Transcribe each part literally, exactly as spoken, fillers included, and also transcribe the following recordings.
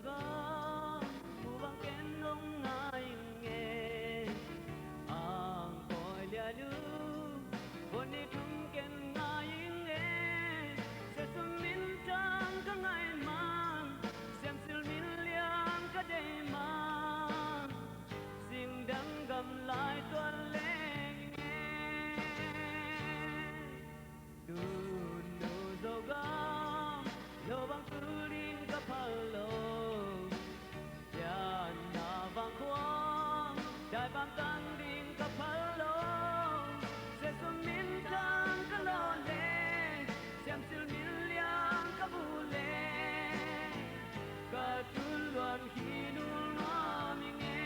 Gam mu bang ken hong ngai ing e, ang pawi lian uh. Vun ni thum ken ngai ing e, siasum minthang ka ngai man, siamsil min lian ka deih man, singdang gam lai tuan leng ing e. Tunu Zogam lo bang tul ding ka phal lo. Pianna vangkhuang dai bang tang ding ka phal lo. Siasum minthang ka lawh le, siamsil min lian ka buh le, ka tun luan khi nul nuam ing e.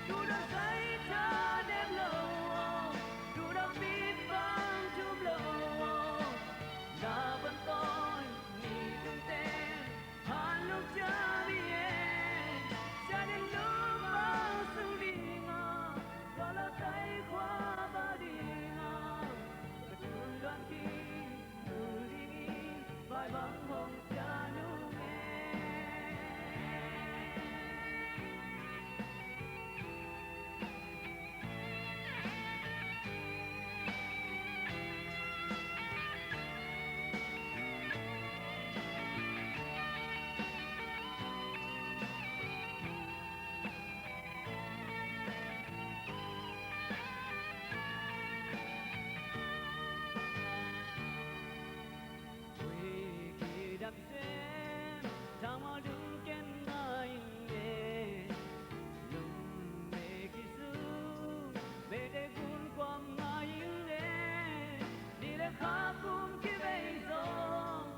Tuda sai tha dem lo, tuda mi bang thum lo, na van toi ni tung te, han luk ja mi e, sia din luk bang sung ding a, kala tai khua ba ding a, ka tun luan khi nul ding in, vai bang hong pian ung e. Ui kidam sem, thangmawl dung ken ngai ing e. Lum me kisung, meite gun kuam ngai ing e. Ni le kha kum kibei zong,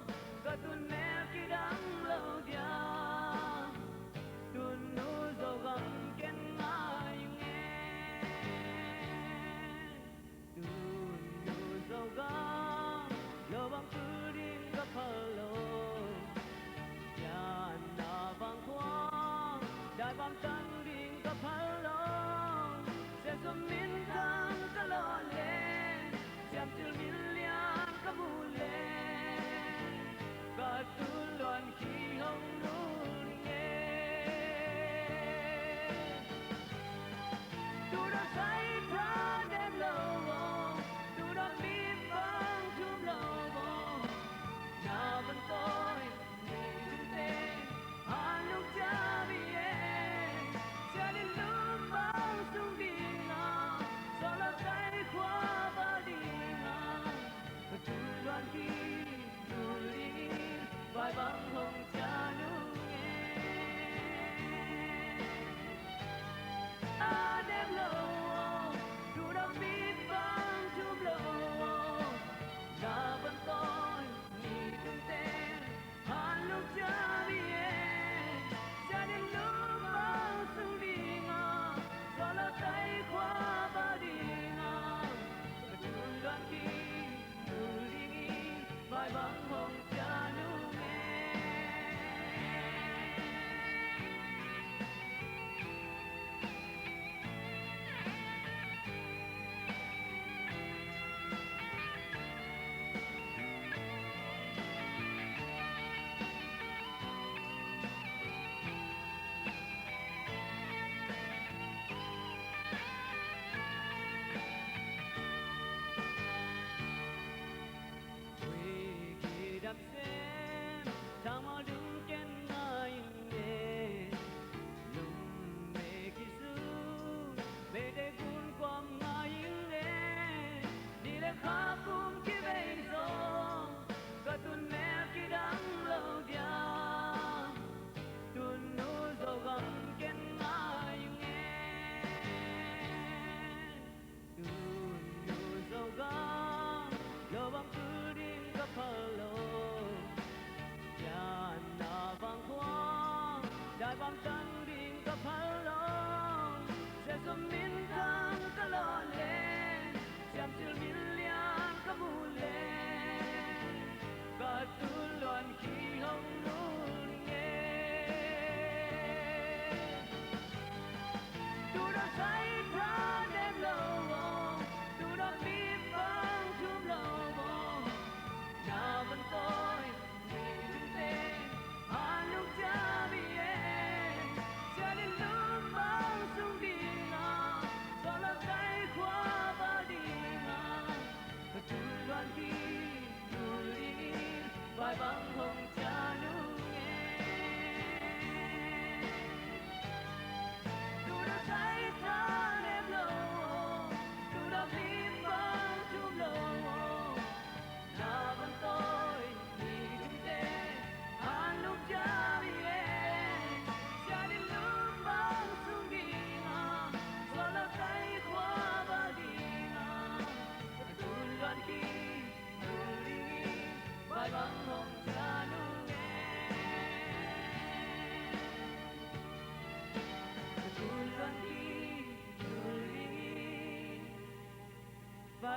ka tun mel kidang lo dia. Tunu Zogam ken ngai ing e. Tunu Zogam lo bang tul ding ka phal lo. Pianna vangkhuang dai bang tang ding ka phal lo. Siasum minthang ka lawh le, siamsil min lian ka buh le, ka tun luan khi hong nul ing e. Tuda sai tha dem lo, tuda mi bang thum lo, na van toi ni tung te, han luk ja mi e. Sia din luk bang sung ding a, sala tai khua ba ding a, ka tun luan khi nul ding in, vai bang hong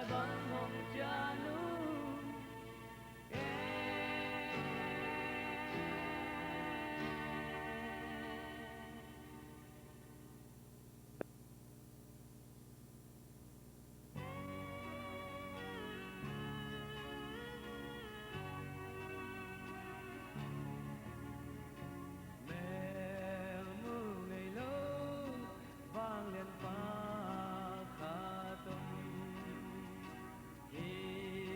bang hong cian uh. Mel mu ngei lo vanglian pakhat om hi.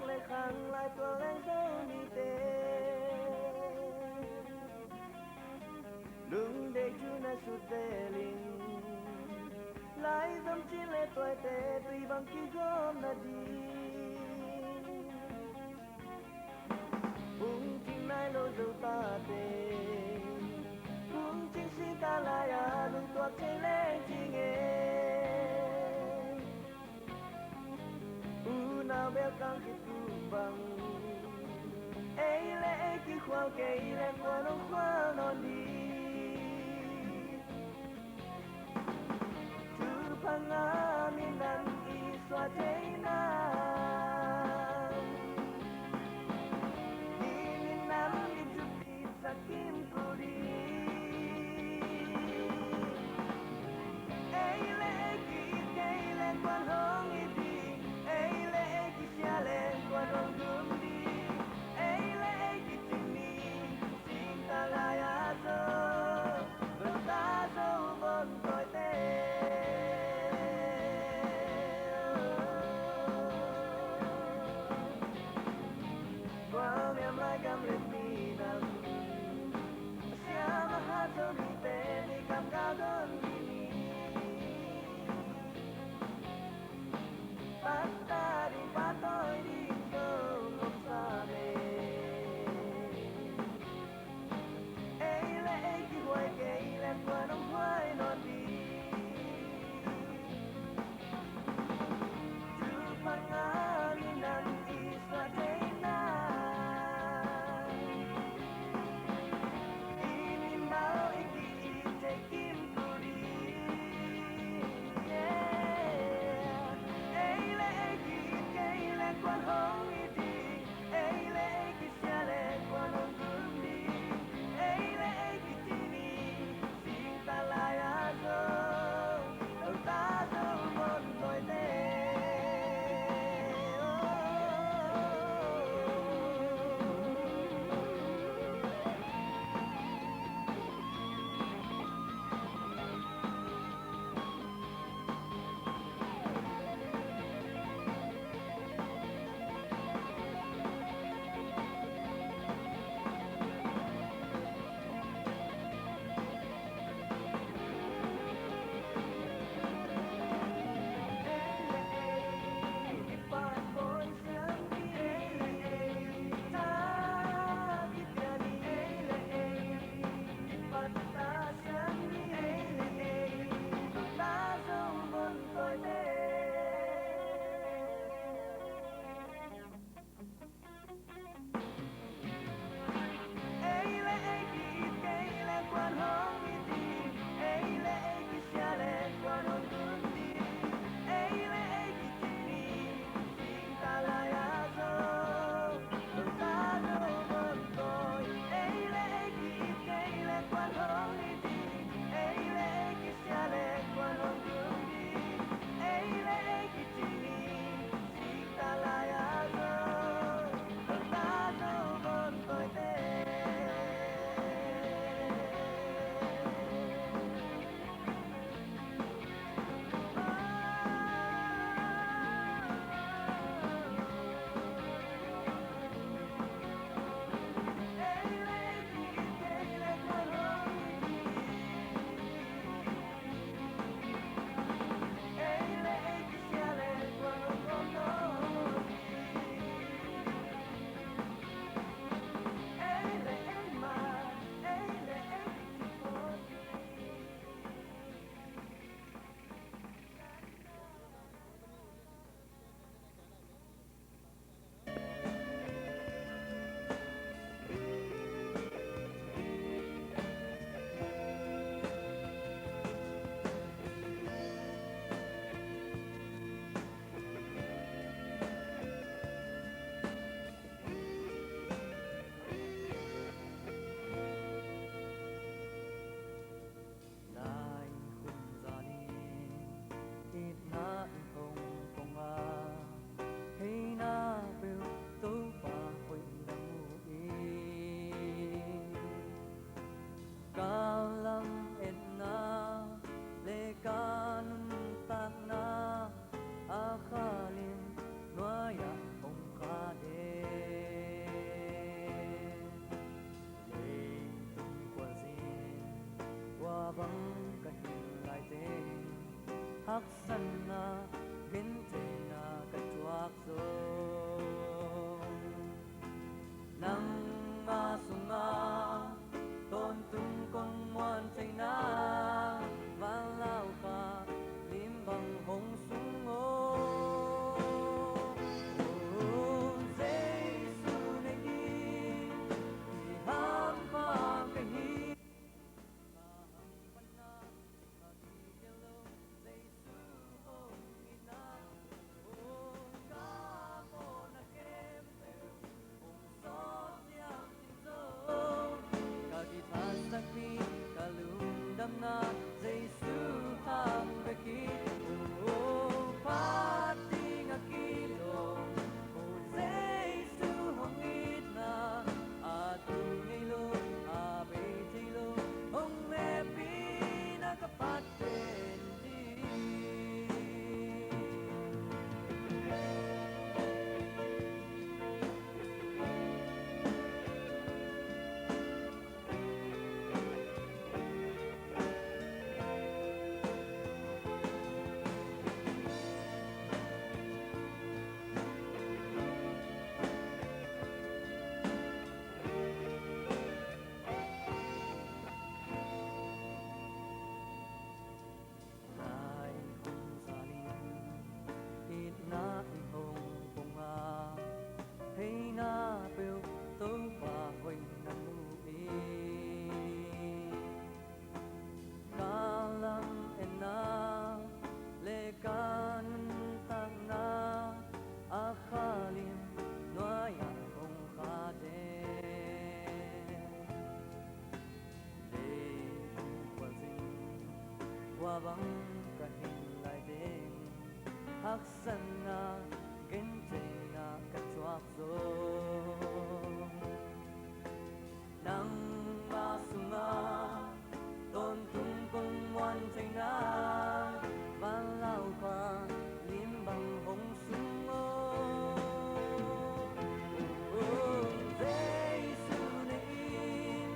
le khang lai tua leng zo nite. Lungdei thu na sut zel in, lai zom cin le tuaite tui bang kigawm nading. Hung cing nai lo zo tate, hung cing sing ta lai-a lungtuak thei leng cing e. Unau bel kang kituk bang, ei le ei kikhual kei leng kua nong khual nawn ding. Thupha ngah minam i suah thei nang, i minam i thupi sak kim kul ding. Ei le ei ki-it kei leng kuan hong it ding, ei le ei kisia leng kuan hong dum ding. Ei le ei kicing ni, sing ta lai-a zo, zo ta zo von tawite. Haksatna, gentheihna ka thuak zong, nangma sungah tawntung kong muan theihna, vanlaupa lim bang hong sung aw. Oh, Jesu nei ding i hampha ka hi. Ka kiphatsakpi, ka lungdamna Jesu hang bek hi. Oh, phat ding a kilawm, oh, Jesu hong itna, a tu ngei lo, a bei thei lo, hong hehpihna ka phat den ding. Lai hong zanin itna in hong pong a, theina peuh Topa hoihna mu in, ka lametna le ka nuntakna a khalim nuai-ah hong kha den. Leitung khualzin khua bang ka hin lai teng, haksatna, gentheihna ka thuak zong, nangma sungah tawntung kong muan theihna, vanlaupa lim bang hong sung aw. Oh, Jesu nei in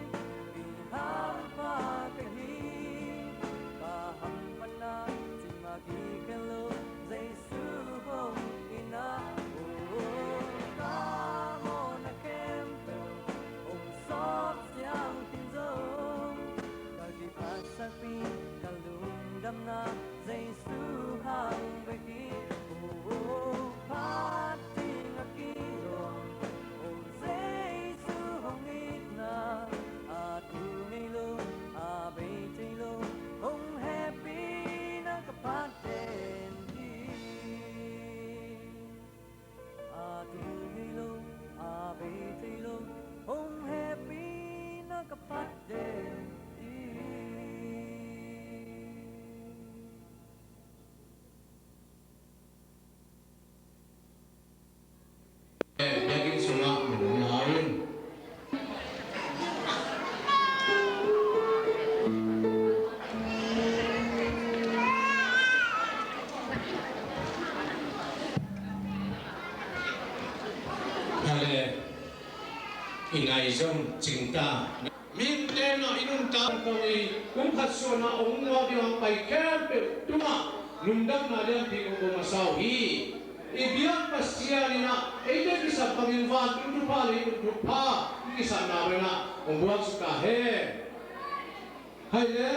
i hampha ka hi. Ka hamphatna cimah kikhel lo, Jesu hong itna, oh, ka mawhna khempeuh hong sawp siangtho zong, ka kiphatsakpi, ka lungdamna Jesu hang bek hi. Oh, phat ding a kilawm, oh, Jesu hong itna, a tu ngei lo, a bei thei lo, hong hehpihna ka phat den hi. A tu ngei lo, a bei thei lo, hong hehpihna ka phat den hi. Biakinn sungah mun hong la un. Hale, i nai zong cing ta. Mite na i nuntak tawh i kum khat suahna hong muak ding a pai khempeuh tungah lungdamna lianpi kong ko masa uh hi. I biak Pasian in ah eite kisap bangin vantung thupha, leitung thupha i kisapna bangin ah hong buang suk ta hen. Hai le,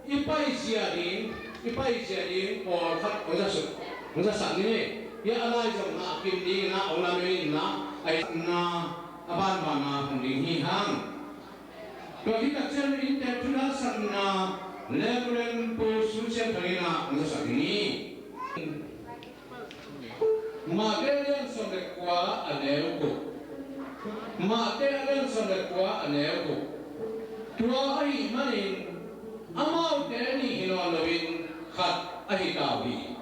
i paizia ding, i paizia ding pawlkhat hong za suk, hong zasak ni. Hi a lai zong na kim ding in ah hong lamen in ah, a banbana hong ding hi hang. Tua khit takciang in tek thunalsakna Reverend Pu Sun Sian Thang in ah hong zasak ding hi. Mate a lian sawm le kua a neu guk. Mate a lian sawm le kua a neu guk. Tua ahih manin amaute nih hi nawn loin khat ahi ta uh hi.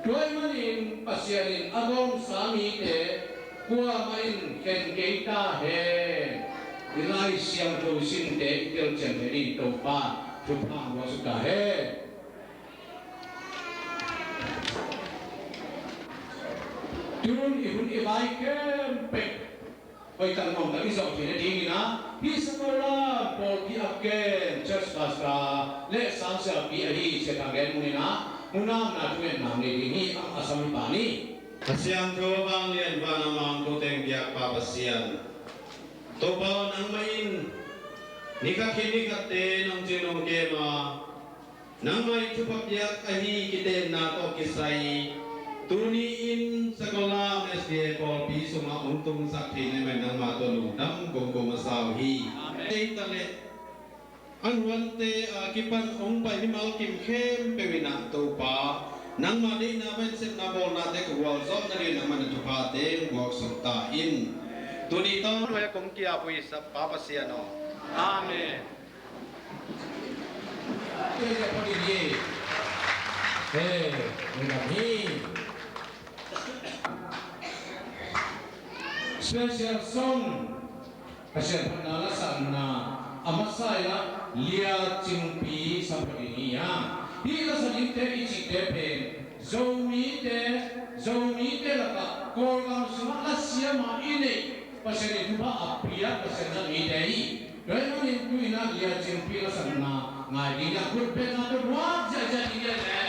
Tua ahih manin Pasian in a gawmsa mite kuamah in khen kei ta hen. I Lai Siangtho sinte i telcian thei ding Topa thupha hong buang suk ta hen. Tun i hun i vai khempeuh hoih tak nuam tak i zawh theihna dingin ah, hih Sakalam pawlpi a ken church pastor le sangsiapi ahi Sia Thang Gen Mun in ah, Nunau na thungetna nei ding hi. Ang a sam hi ta ni. A siangtho vanglian van a mang ko teng biakpa Pasian, Topa, nangmah in ni khat khit ni khatte nong cing nong kem a, nangmah i thupha piak ahi kitenna tawh kisai tuni in Sagolam S D A pawlpi sungah hong tungsak thei na hih manin nangmah tawh lungdam kong ko masa uh hi. Amen. Ei ta leh a nuante a kipan hong pai mimal kim khempeuh in ah Topa, nangmah deihna mah in sepna bawlnate ka gualzawhna dingin nangmah na thuphate hong buaksuk ta in. Tuni tawn hong kia pui sa Pa Pasian aw. Amen. Hey, hey, hey. Special song. Pasian phatna lasakna a masa in ah Lia Cingpi sa phot ding hi a. Hih lasa dingte i cihte pen Zomite, Zomite lakah Kawlgam sungah lasiam a i neih, Pasian in thupha a piak Pasian zat mite hi. Tua ahih manin tu in ah Lia Cingpi lasakna ngai ding a, khut bengna tawh ruat ziahziah ding hi leh.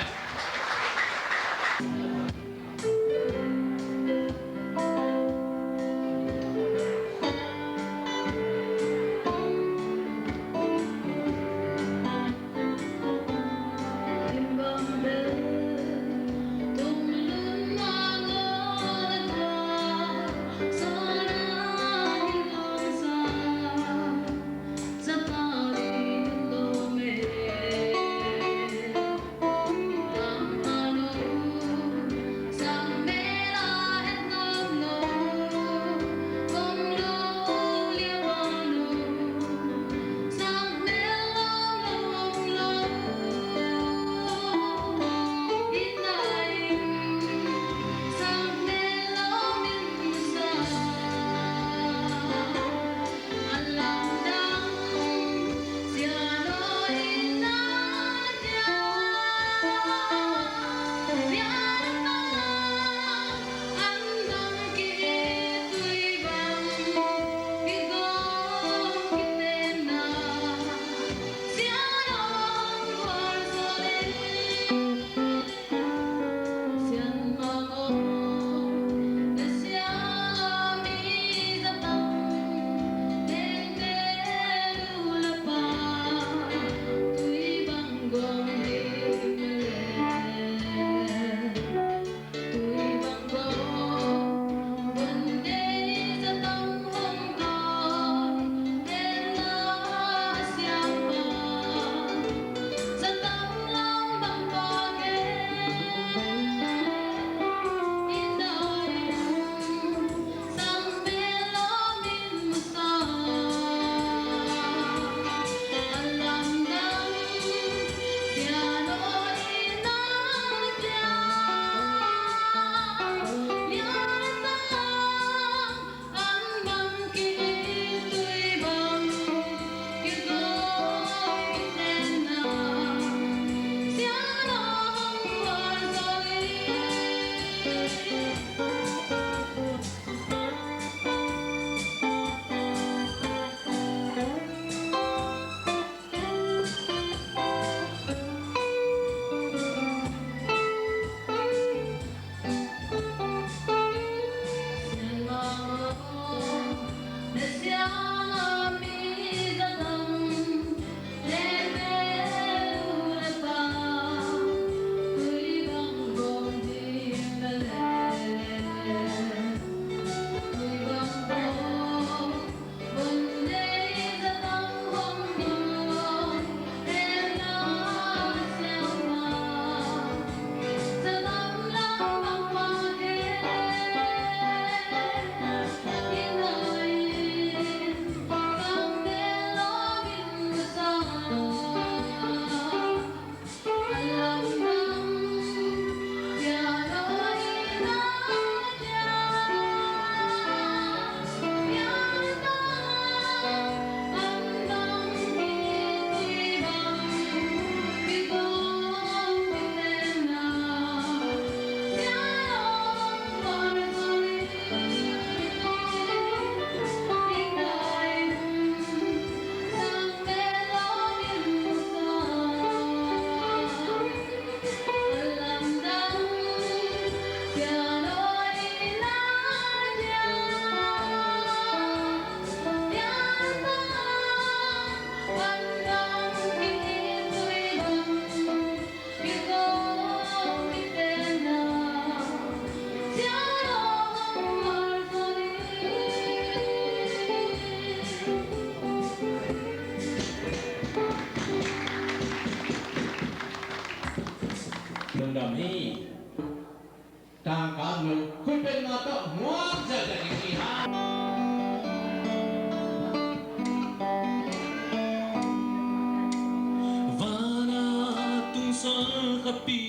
Ka pi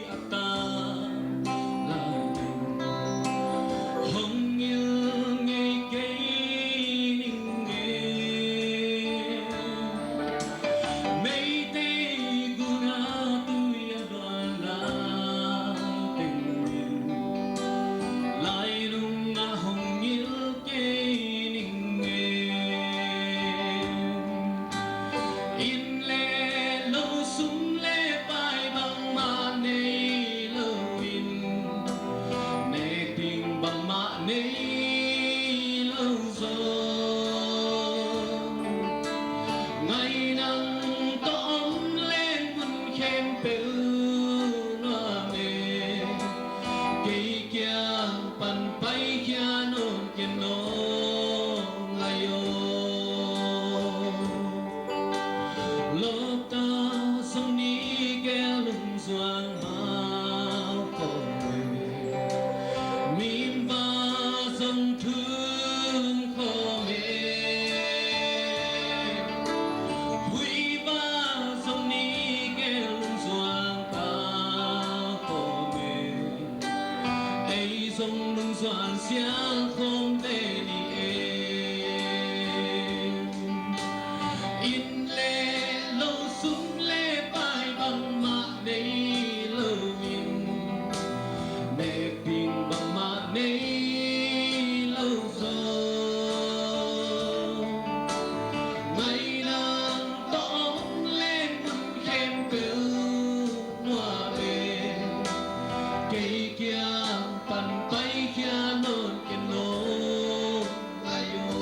a ta lai ding hong ngil ngei kei ning e. Meitei guna tui a luan lai teng in lai nung a hong ngil kei ning e. Inn le lo sum le pai bangmah nei lo in, nek ding bangmah nei lo zaw. Ngai nang tawh om leng mun khempeuh nuam e. Kei kiang pan paikhia nawn ken aw, ngai aw. Lawpta zong ni gel lungzuang mau khawm e. Mimba zong thum khawm e. Huiva zong ni gel lungzuang pau khawm e. Ei zong lungzuan sial khawm ve ni e. Inn le lo sum le pai bangmah nei lo in, nek ding bangmah nei lo zaw. Ngai nang tawh om leng mun khempeuh nuam e. Kei kiang pan paikhia nawn ken aw, ngai aw.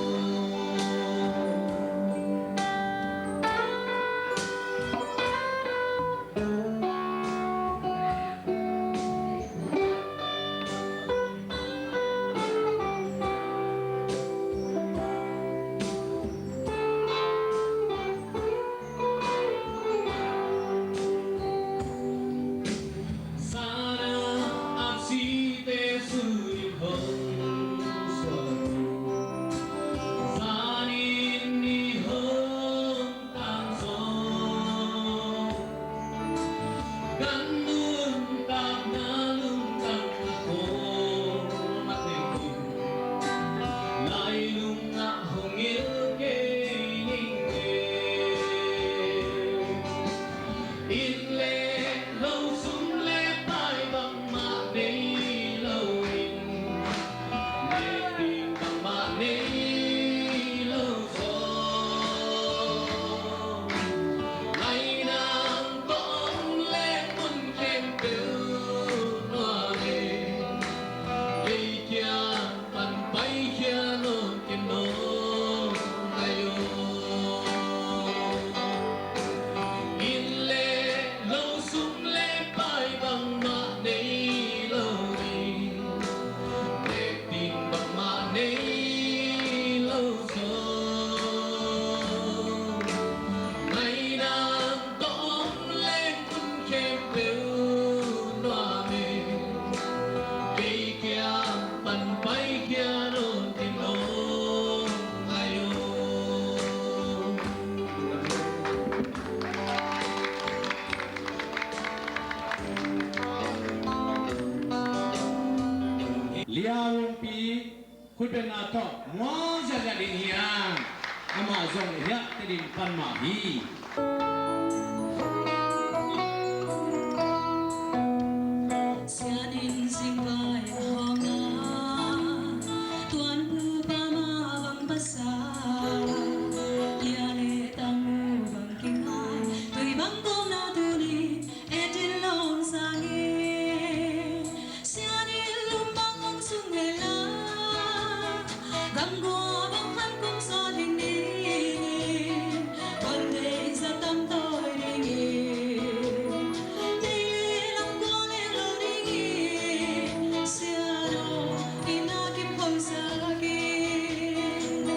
Sana aksite sui hong suak, zanin ni hong tang zong, kan nuntakna lungtang a kawm a teng in, lai lungah hong ngil kei ning e. Inn le lo sum le pai bangmah nei lo in, nek ding bangmah nei lo zaw. Ngai nang tawh om leng mun khempeuh nuam e. Kei kiang pan paikhia nawn ken aw, ngai aw. Inn le lo sum le pai bangmah nei lo in, nek ding bangmah nei lo zaw. Ngai nang tawh om leng mun khempeuh nuam e. Kei kiang pan paikhia nawn ken aw, ngai aw. Lia Rongpi khutbetna tawh muang ziahziah ding hi a, amah zong hiah te ding pan mah hi. Sian in singpai a hawkna, tuan bupa mah bang pasa, lia le tang mu bang kingai, tui bang kawmna tuni, et in lawng sang in. Sian in lum bang hong sung hela, gamgua bang khan kum sawt ding ding in, khuan le inn za tam tawi ding in, nei le lam kua leng lo ding in, Sian aw, inn a kim khol sak in.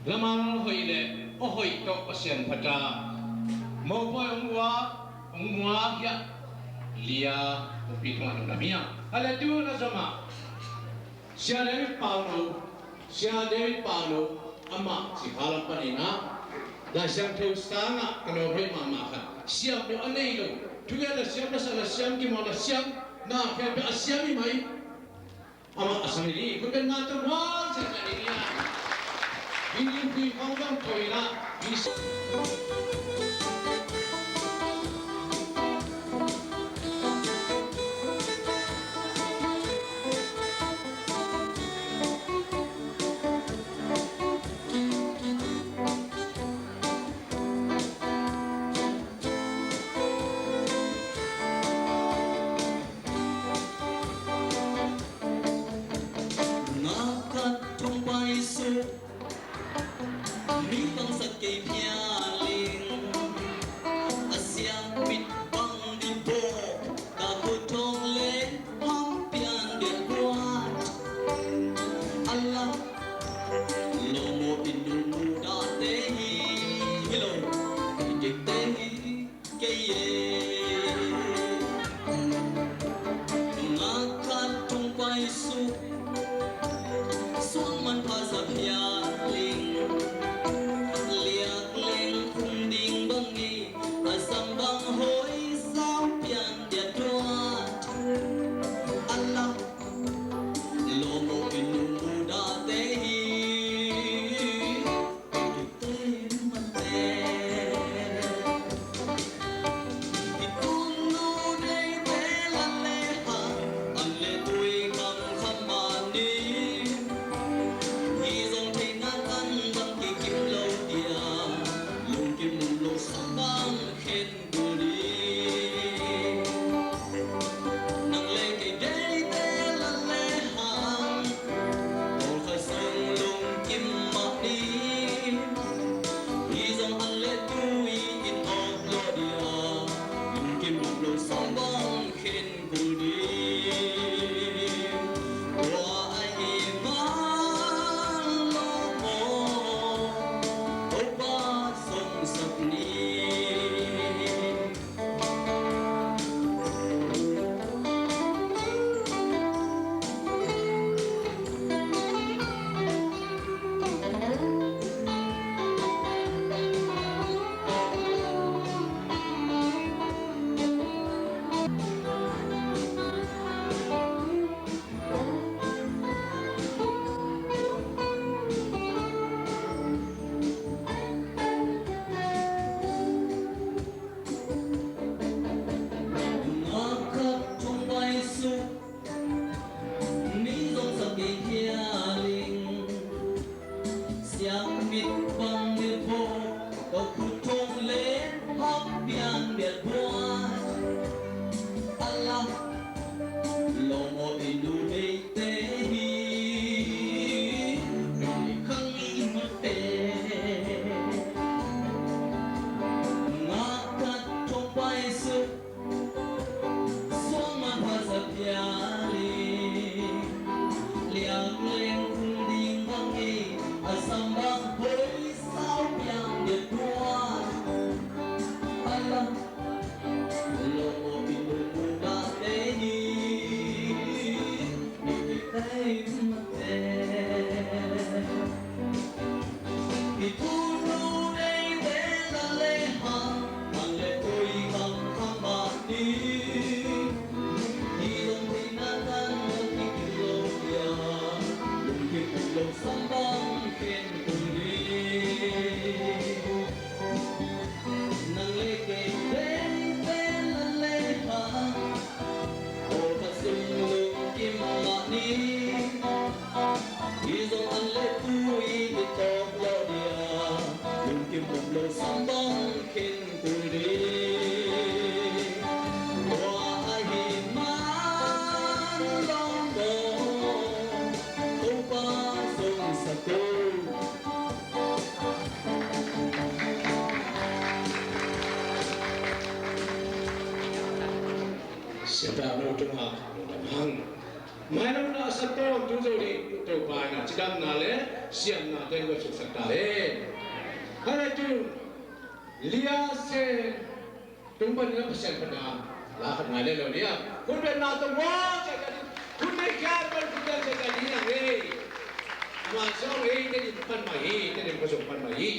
Lamal hoih le aw hoih tawh Pasian phat a, mopawi hong ua, hong mua hiah lia, hong pi thong a nungnam hi a. A le tu na zom ah Sia David Paulo, Sia David Paulo, amah Cikha lam panin ah Lai Siangtho sangah ka lawm hoih mahmah khat, siam deuh a nei lo, thugen la siam, la sa la siam, kimawl la siam, na khempeuh a siam hi mai. Amah a sang hi ding, khut beng na tawh muang sangkah ding hi a. Hih limpi khawng zong thawi in ah, hih Ngakhat thong paisuk, mi bangsak kei phial ing. A siam mit bang ding bawh, ka khut thong le hong pian biak kuat. A la lawm aw, i nu mu date hi, hi lo, i dikte hi kei e. Ngakhat thong paisuk, suang manpha za phial ing. Liak leng khum ding bang ngei, a zam bang hoi, sau pian dia tuat. A la lawm aw, i nu mu date hi. Nang le kei deite la le hang, pawlkhat sung lungkim mah ni. Hih zong an le tui i tawp lawh dia, lungkim lo sawm bang khen kul ding. Tua ahih man lawm aw, Topa zongsak ni. Ngakhat thong paisuk, mi zongsak kei phial ing. Siam mit bang ding bawh, ka khut thong le hong pian biak kuat. A la lawm aw, i nu deite hi, i khang i mate. Ngakhat thong paisuk, suang manpha za phial ing. Liak leng khum ding bang ngei, a zam bang hoi, sau pian dia tuat. A la lawm aw, i nu mu date hi. I tunu deite la le hang, an le tui kham kham mah ni. I lawm theihna tan i kik lo dia, lungkim lo sawm bang khen kul ni. Nang le kei deite la le hang, pawlkhat sung lungkim mah ni. Hih zong an le tui i tawp lawh dia, lungkim lo sawm bang khen kul ding. Tua ahih man lawm aw, Topa zongsak o. Siapa no tungah lungdam hang. Mai lo na sa tawm tu zo ding Topa in a cidamna le siamna teng va suksak ta hen. Hale tu lia se tung pan na Pasian pan na la khat ngai le lo nia. Kun ben na tong wa se ka di kun nei kya pan kun ben se ka di na hei. Ma so hei te di pan ma hi te di pa so pan ma hi.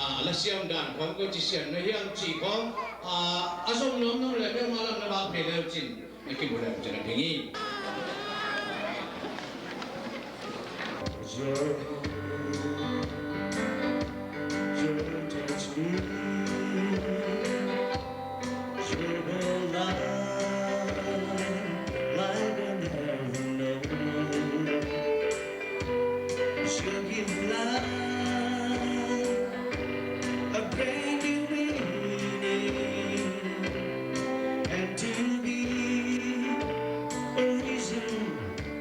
A la siam dan khong ko ci siam na hiam ci khong, a, a zong nuam nuam le peuhmah lam na vak phei leu cin na kimu leu cin a ding hi. A brand new beginning, and to be a reason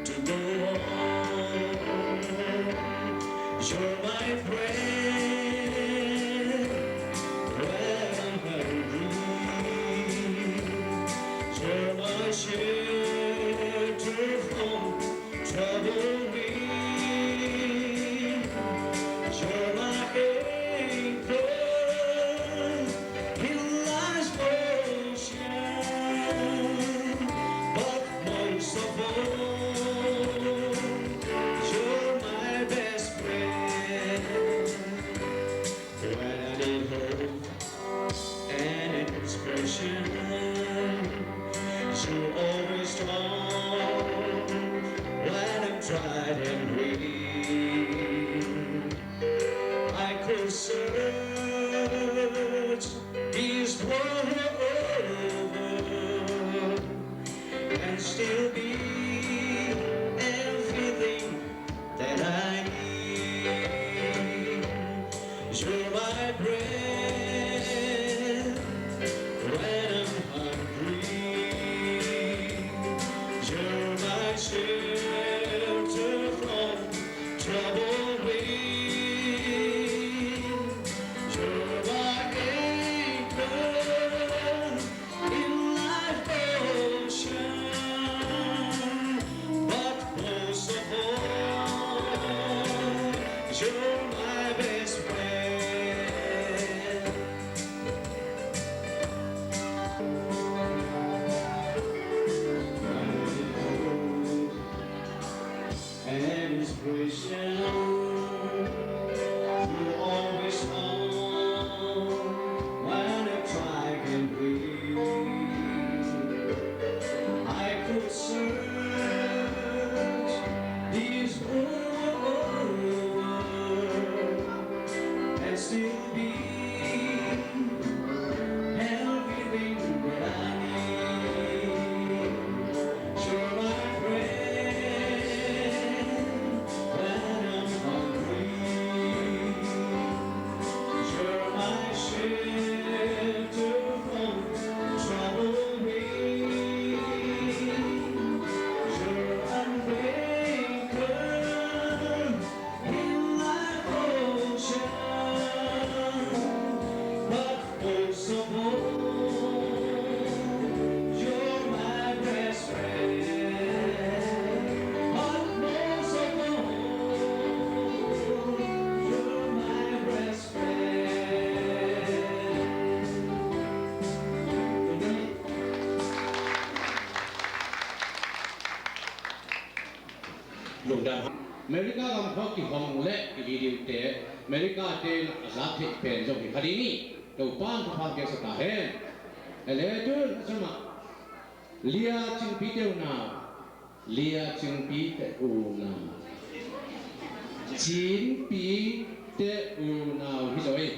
to go on. You're my friend when I'm hungry. You're my shelter from trouble wind. You're my anchor in life's ocean. But most of all, you're my best friend. When I need hope and inspiration, you're always strong when I'm tried and weak. I could search this world over and still be everything that I need. You're my bread when I'm hungry. You're my shelter from trouble wind. You're my anchor in life's ocean, but most of all, you're my best friend. And inspiration, you're always on when I try and breathe. I could search this world over and still be everything that I need. You're my friend when I'm hungry. You're my shelter from trouble wind. You're an anchor in life's ocean, but most of all, you're my best friend. But most of all, you're my best friend. Lungdam. America gam khua kihong le kidiu te, America te in a zak theih pen zong hi kha ding hi. Topa'n thupha piaksa ta hen. Ele tun a sumah Lia Cingpi te unau, Lia Cingpi te unau, Cingpi te unau hi zaw hi.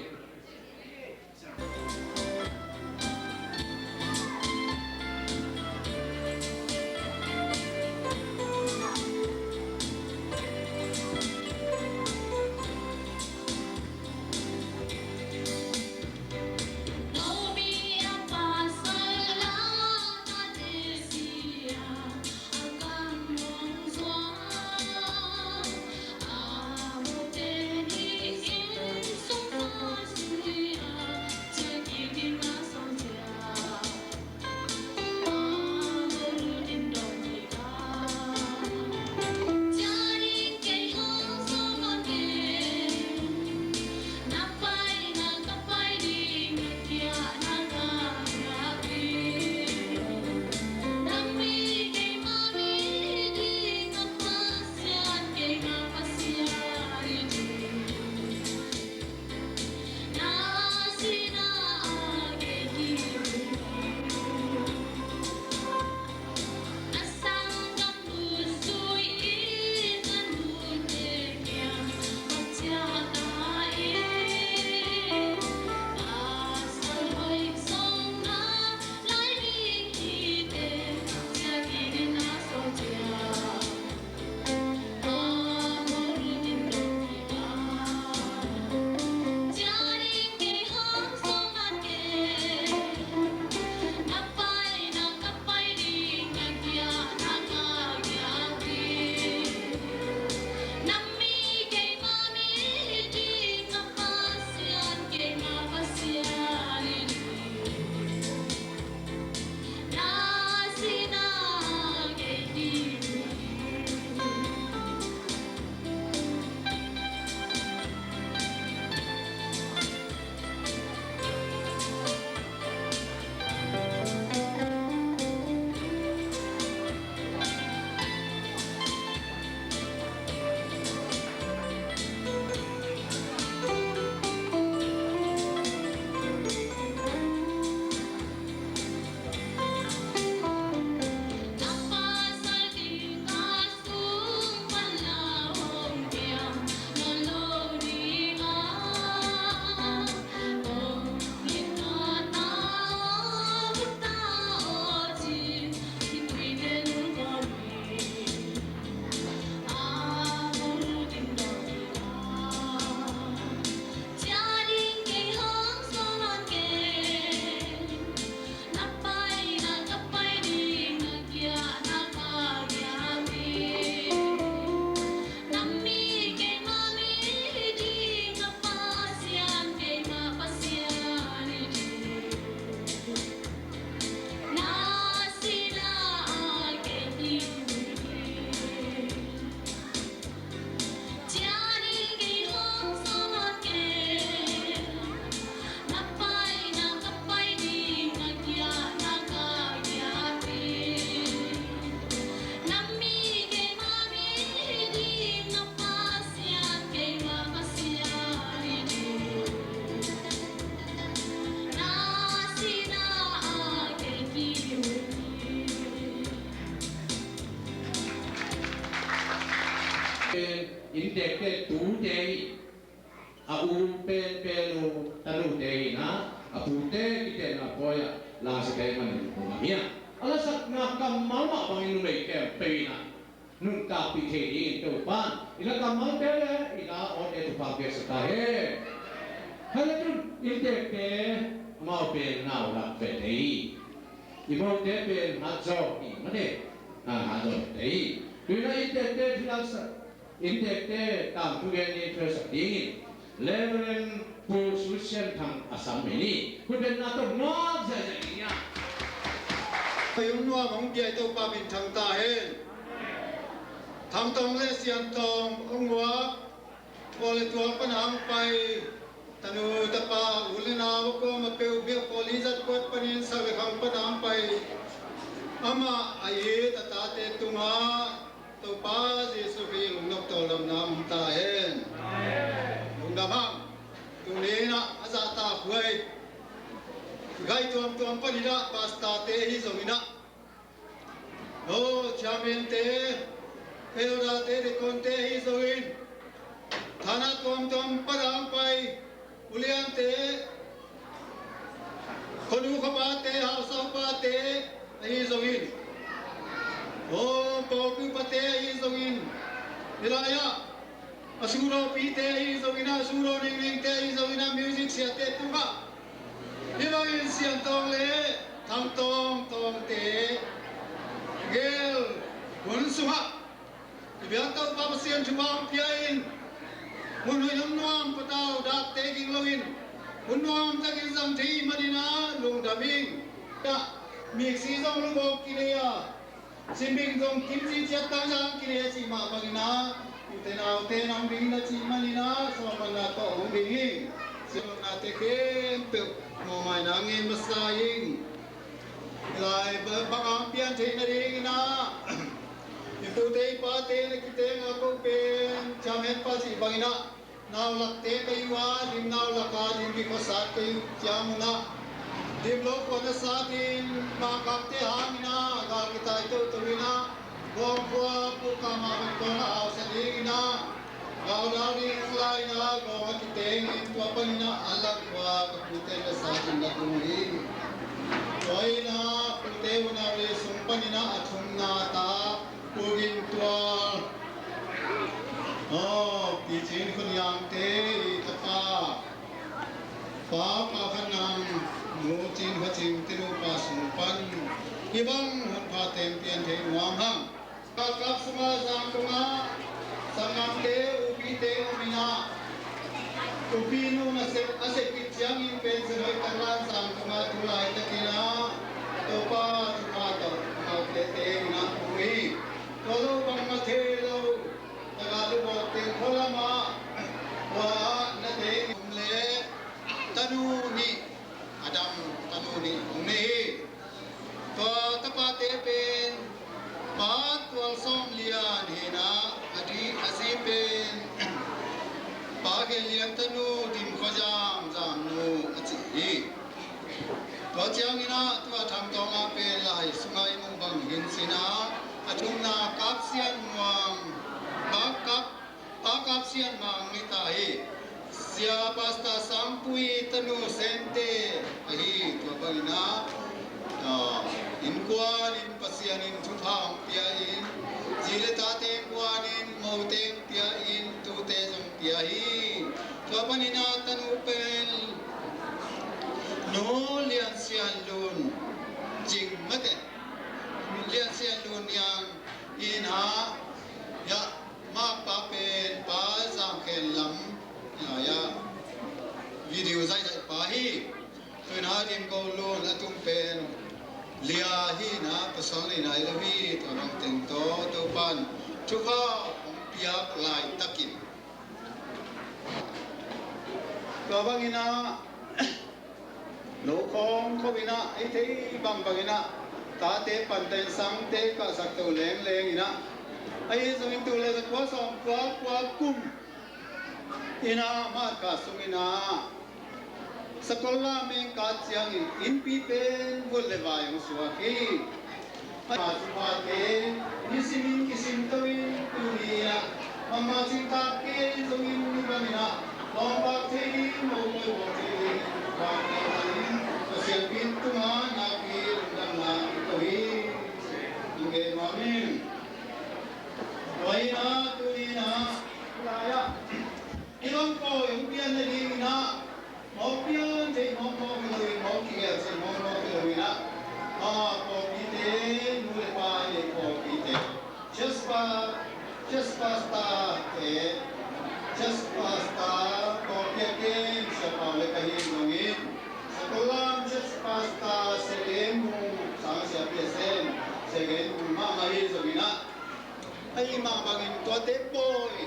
Inntekte tute hi. A u penpen uh tanute hi na, a pute kitenna pawi ah langsite manin hong lam hi a, a lasakna kammal mah bangin numei khempeuh in ah nuntakpih thei dingin Topa'n i la kammalte le i la awte thupha piaksa ta hen. Hale tun inntekte amau pen nau lak vete hi. I mote pen hat zaw hi mate, a hat zaw vete hi. Tuina inntekte thilaksa inntekte tangthu gen ni thuasak dingin Reverend Pu Susian Thang a sam hi ni. Khutbetna tawh ngak zaizai ni a. Pai hong nuam hong piai Topa min thang ta hen. Thang Tawng le Sian Tawng hong uak. Kawl le tual pan a hong pai. Tanu tapa u le nau a kuama peuh biak pawl i zat kuat panin sak le khang pan a hong pai. Amah a it a tate tungah Topa Jesuh Khrih lungnop tawldamna om ta hen. Lungdam hang. Tuni in ah a zahtakhuai gai tuamtuam panin ah pastorte ahi zongin ah, oh, chairmante, elderte, deaconte ahi zongin, thana tuamtuam pan a hong pai uliante, khonu khapate, hausa upate ahi zongin, oh, pawlpi upate ahi zongin, hih lai-ah a suraw pite ahi zongin ah, suraw nengnengte ahi zongin ah, music siate tungah hih bangin Sian Tawng le Thang Tawng Tawngte gel hun sungah i biak Topa Pasian thupha hong pia in, hun hoih hun nuam patau dakte ging loin, hun nuam takin zang thei manin ah lungdam ing. Miksi zong lubawk kinei a, simbing zong kimci ciat tangzang kinei a cih mah bangin ah, ute naute nang ding na cih manin ah sawlmanna tawh hong ding ing. Sawlmannate khempeuh mawhmaina ngen masa ing. Lai bang a pian theih nadingin ah, i pute i pate na kiteng a ko pen chairman pa cih bangin ah, nau lakte ka hi uh a, lim nau lak a lim kikhuasa ka hi uh ciang un ah, lim lo khua na sat in, Mangkangte hangin ah gal kitai toto in ah, Gawng khua Pu Kama Van Kawng a hausa dingin ah, Gaudau ding hong la in ah, gawng a kiteng in tua panin ah Anlang khua ka pute ka sa in na tung hi. Tua in ah pute unau le sung panin ah a thumna ta Pu Gin Tual, oh, Pi Cin Khun Yangte i tapa, Pa Pa Khan Nang, Nu Cin Khua Cing te nupa sung pan hih bang hun pha teng pian thei nuam hang. Galkap sungah Zangkong ah sanggamte upite om in ah, upi nu nasep a sep khit ciangin pen St. Hoih Taklan Zangkong ah tu laitakin ah Topa thupha tawh amaute teng in ah um hi. Tua lo bangmah thei lo, tagah lubawk teng khualam ah tua ah na teng om le tanu nih, a dam tanu nih hong nei hi. Tua tapate pen Pa Tual Sawm Lian hi in ah, a di, a zi pen Pa Khe Lian tanu Dim Khua Zam, Zamnu a ci hi. Tua ciangin ah tua Thang Tawng ah pen lai sungah i muh bang hi in cin ah, a thumna Kap Sian Muang, Kap, Kap Pa Kap Sian Mang i ta hi. Sia Pastor Sangpui tanu Sente ahi. Tua bangin ah, ah, innkuan in Pasian in thupha hong pia in, zi le tate innkuan in mote hong pia in, tute zong pia hi. Tua panin ah tanu pen Nu Lian Sian Lun Cing mate, Lian Sian Lun Niang in ah, ya, Makpa pen Pa Zam Khen Lam, ya, ya, video zaihzaih pa hi. Tuin ah Dim Ko Lun a tung pen Lia hi in ah, pasal nei nai lo hi. Tua bang teng tawh Topa'n thupha hong piak laitakin, tua bangin ah lo khawng kho in ah, i thei bangbang in ah tate panten sangte kahsak to lengleng in ah, ahi zongin tul le zakua sawmkua kua kum in ah March kha sung in ah Sakola meng ka ciangin innpi pen vut le vai hong suak hi. Ama thupha te nisimin kisim to in, tuni ah Ama cingtak kei zongin ni bangin ah lawngpak thei ding, mawtawi bawl thei ding, vang thei ding, Pasian pi tungah nakpi lungdamna i ko hi. Amen. Tua in ah tuni in ah, lai-ah i lawm pawi hong pian nadingin ah, mawk pian thei mawk mawk hi lo in, mawk kigel thei mawk mawk hi lo in ah, a, pawlpite, nu le pa i nei pawlpite, church pa, church pastor te, church pastor pawlpi a kem Sia Pau le ka hi zongin, Sakulam church pastor Sia Lem Mung, Sang Sia P S N, Sia Lem Mung mahmah hi zongin ah, ahih mah bangin tuate pawi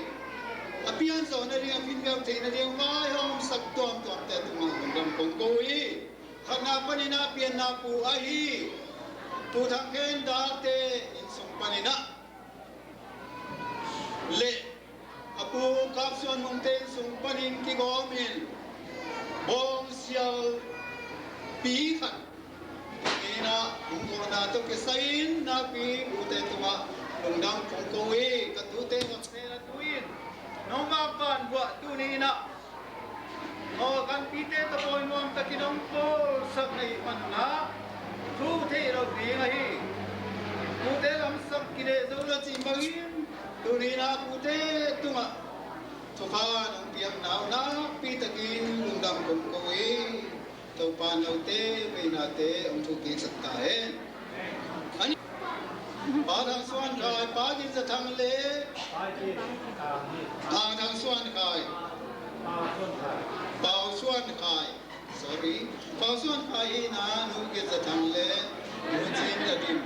a pianzawh nading, a finveu theih nading vaihawm sak tuamtuamte tungah lungdam kong ko hi. Khatna panin ah pianna pu ahi Pu Thang Khen Dalte innsung panin ah le a pu Kap Suan Mungte innsung panin kigawmin bawngsial pi khat in ah hong kawhna tawh kisai-in nakpi pute tungah lungdam kong ko hi. Ka tute, ka tute, a tu in nong vak van buah tuni in ah, aw, kan pite tawh pawi nuam takin hong pawlsak na hih manin ah thu theih loh ding ahi. Pute lamsang kineh zo lo cih bangin tuni in ah pute tungah thupha nong piakna uh nakpi takin lungdam kong ko hi. Topa note veinate hong thupiksak ta hen. Ani, Pa Thang Suan Khai, Pa Gin Za Thang le, Thang, Thang Suan Khai, Pau Suan Khai, sorry, Pau Suan Khai in ah Nu Gin Za Thang le Nu Cin Za Dim,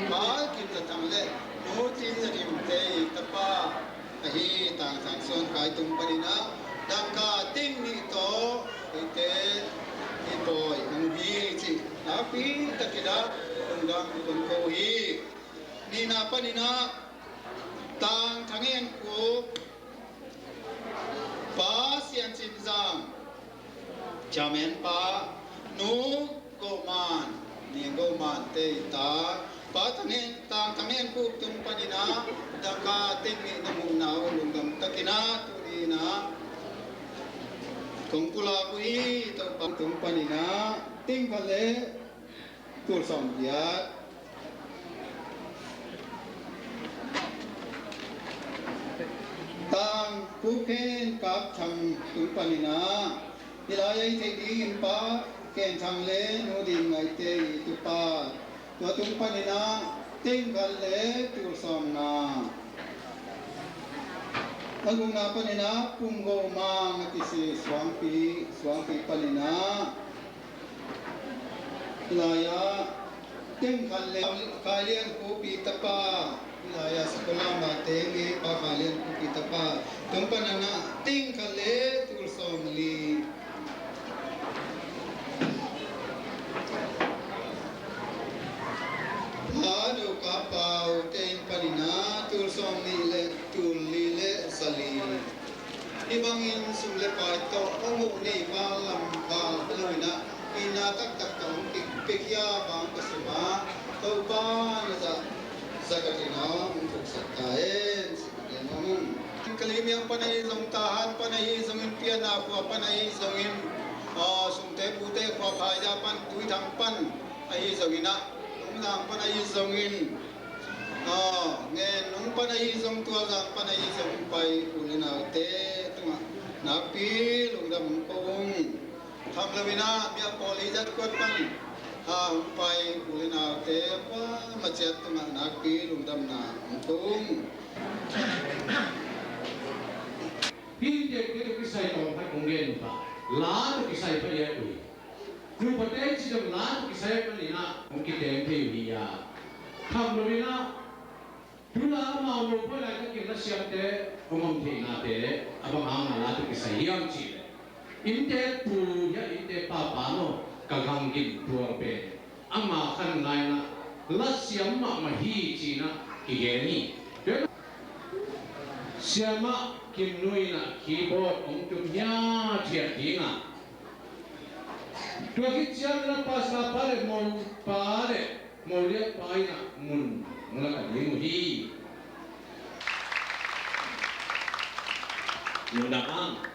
Pa Gin Za Thang le Nu Cin Za Dim te i tapa ahi Tang Thang Suan Khai tung panin ah dangka teng nih tawh eite i pawi hong hi cih nakpi takin ah lungdam kong ko hi. Nihna panin ah Tang Thang En Khup, Pa Sian Cin Zam, Chairman pa, Nu Go Man, Ni Go Man te i ta, Pa Thang En, Tang Thang En Khup tung panin ah dangka teng nih na muhna uh lungdam takin ah tuni in ah kong pulak uh hi. Topa tung panin ah teng khat le tul sawm giat. Tang Pu Khen Kap Thang tung panin ah, hih lai-ah i theih dingin Pa Khen Thang le Nu Din Ngaite i tupa, tua tung panin ah teng khat le tul sawmnga. A gukna panin ah Pum Go Mang a kisi Suangpi, Suangpi panin ah, lai-ah teng khat le Khai Lian Khup i tapa, lai-ah Sakulam a teng i Pa Khai Lian Khup i tapa tung panin ah teng khat le tul sawmli. Pa Do Ka Pau te in panin ah tul sawmnih le tul li le sali. Hih bangin sum le pai tawh hong huh nei val lam val hi lo in ah, itna taktak tawh hong pia, piakhia bang ka sum a, Topa na zah, zah ka tina hong thuksak ta hen. Ka Lim Miang pan ahi zong, Tahan pan ahi zongin, Piana khua pan ahi zongin, aw, Sumte Pute khua Phaida pan, Tuithang pan ahi zongin ah, Lungzang pan ahi zongin, aw, Ngen Nung pan ahi zong, Tualzang pan ahi zong, pai u le naute tungah nakpi lungdam kong ko ung. Tham lo in ah, Miah Pawl i zat kuat pan, a, hong pai u le naute kuamah ciat tungah nakpi lungdamna kong ko ung. Hih innte tawh kisai tawm khat kong gen uh ta. La tawh kisai khat i at uh hi. Nupate ci zong la tawh kisai khat in ah hong kiteng thei uh hi a. Tham lo in ah, tu-in amau mopawi laitakin lasiamte hong om theihnate a bang hanga la tawh kisai hiam cih leh, innte pu hiah, innte papa maw, ka gang gin tuang pen ama khan ngaina lasiam mahmah hi ci-in ah kigen hi. Siamah Kim Nu in ah keyboard hong tum hiathiat ding a, tua khit ciangin ah pastor pa le mopa le moliat pa in ah mun hong lak ding uh hi. Lungdam ang.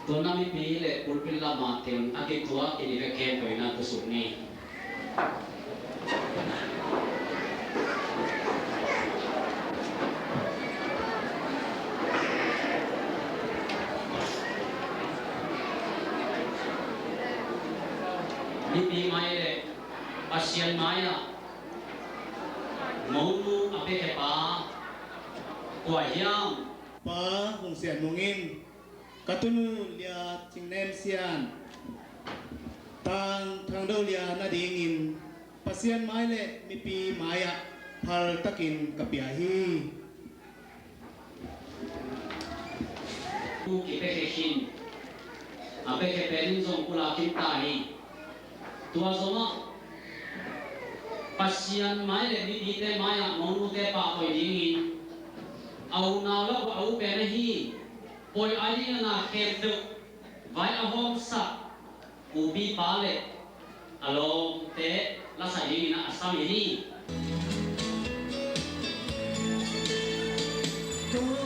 Tuna mipi le pulpit lama teng a kituak in i vek khempeuh in a tusuk ni. Mipi mai le Pasian mai-ah monu a piakhia pa kua hiam? Pa Hong Sian Mung in ka tunu Lia Cing Nem Sian, Tang Thang Do Lia nadingin Pasian mai le mipi mai-ah phal takin ka pia hi. Kipiakhia khin, a piakhia pen in zong pulak khin ta hi. Tua zongah Pasian mai le mipite mai-ah monute pahtawi dingin a unau le a u pen ahi Pawi Ailina khempeuh vai a hawmsak upipa le a lawmte lasak dingin a sam hi. Tua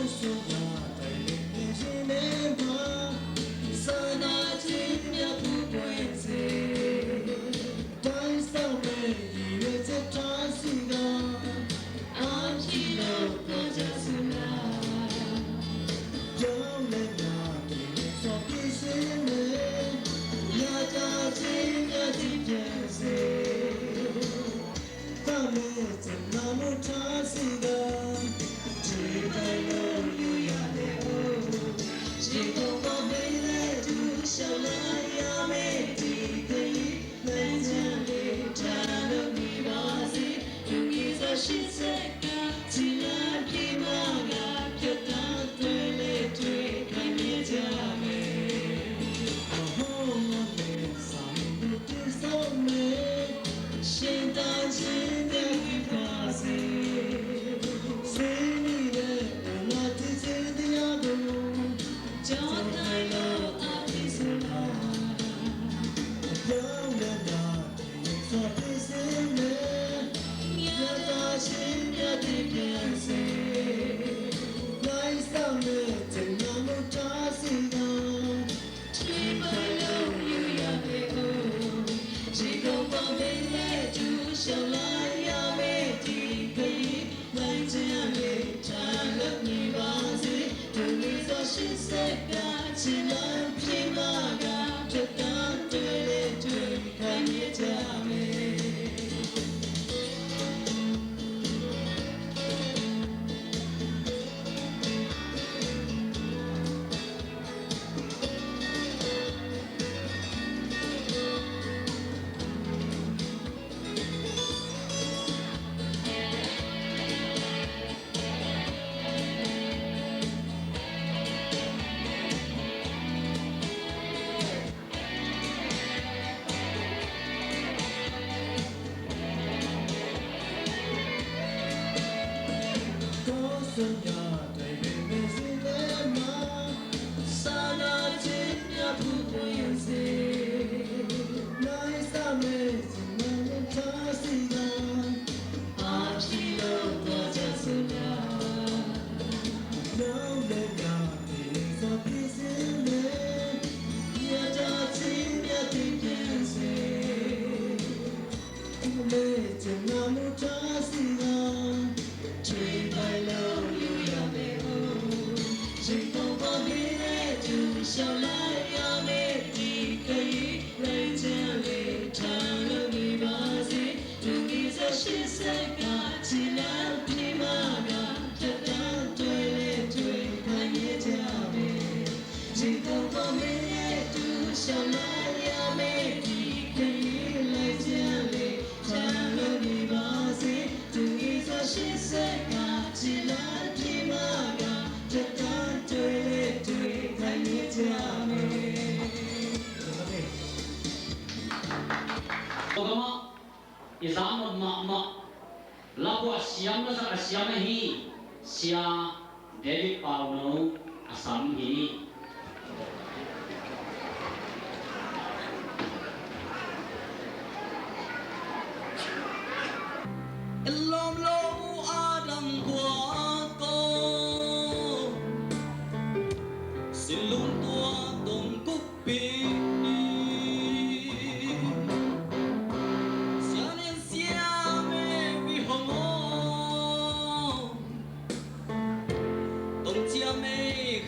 gamah i zak nop mahmah lapuah siam lasak a siam ahi Sia David Pauno a sam hi. Lawm lo a dang kua ko.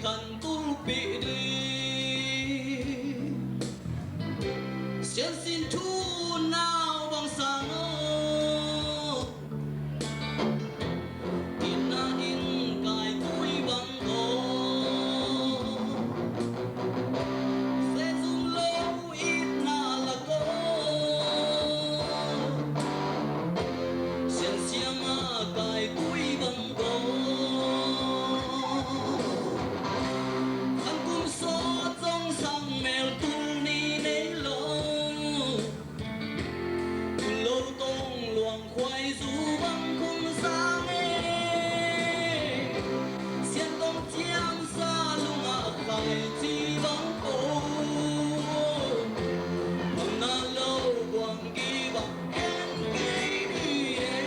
Kan tulpih ding siansin thu nau bang sang aw. Itna in kai tui bang aw. Sezum lo itna lak aw. Siansiang a kai tui bang aw. An kum sawt zong sang mel tul ni nei lo. Tul lo tong luang khuai zu bang kong sang e. Sian tong ciang sa lung a khai ci bang ko. Bang na lo buang gi bang en kei ni e.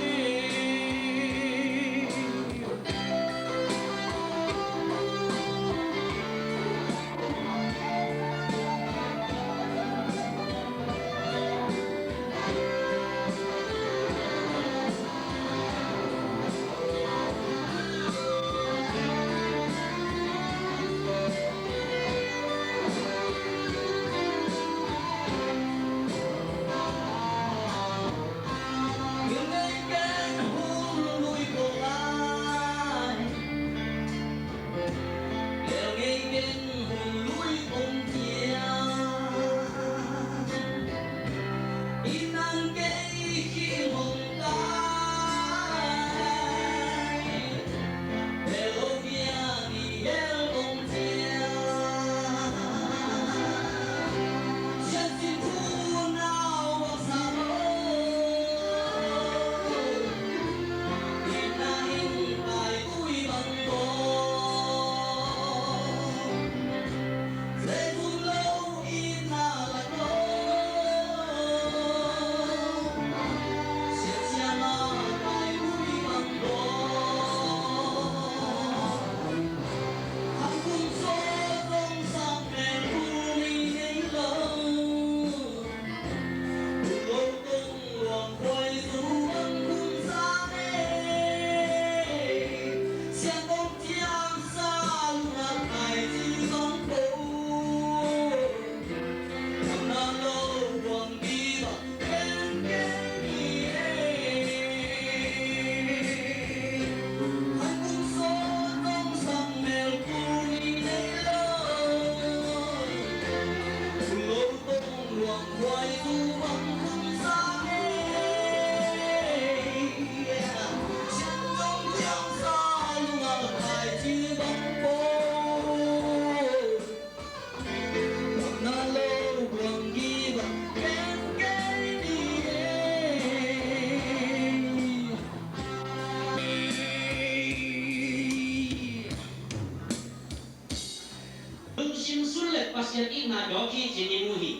Lungsim sun le Pasian itna dawk hi ci-in i mu hi.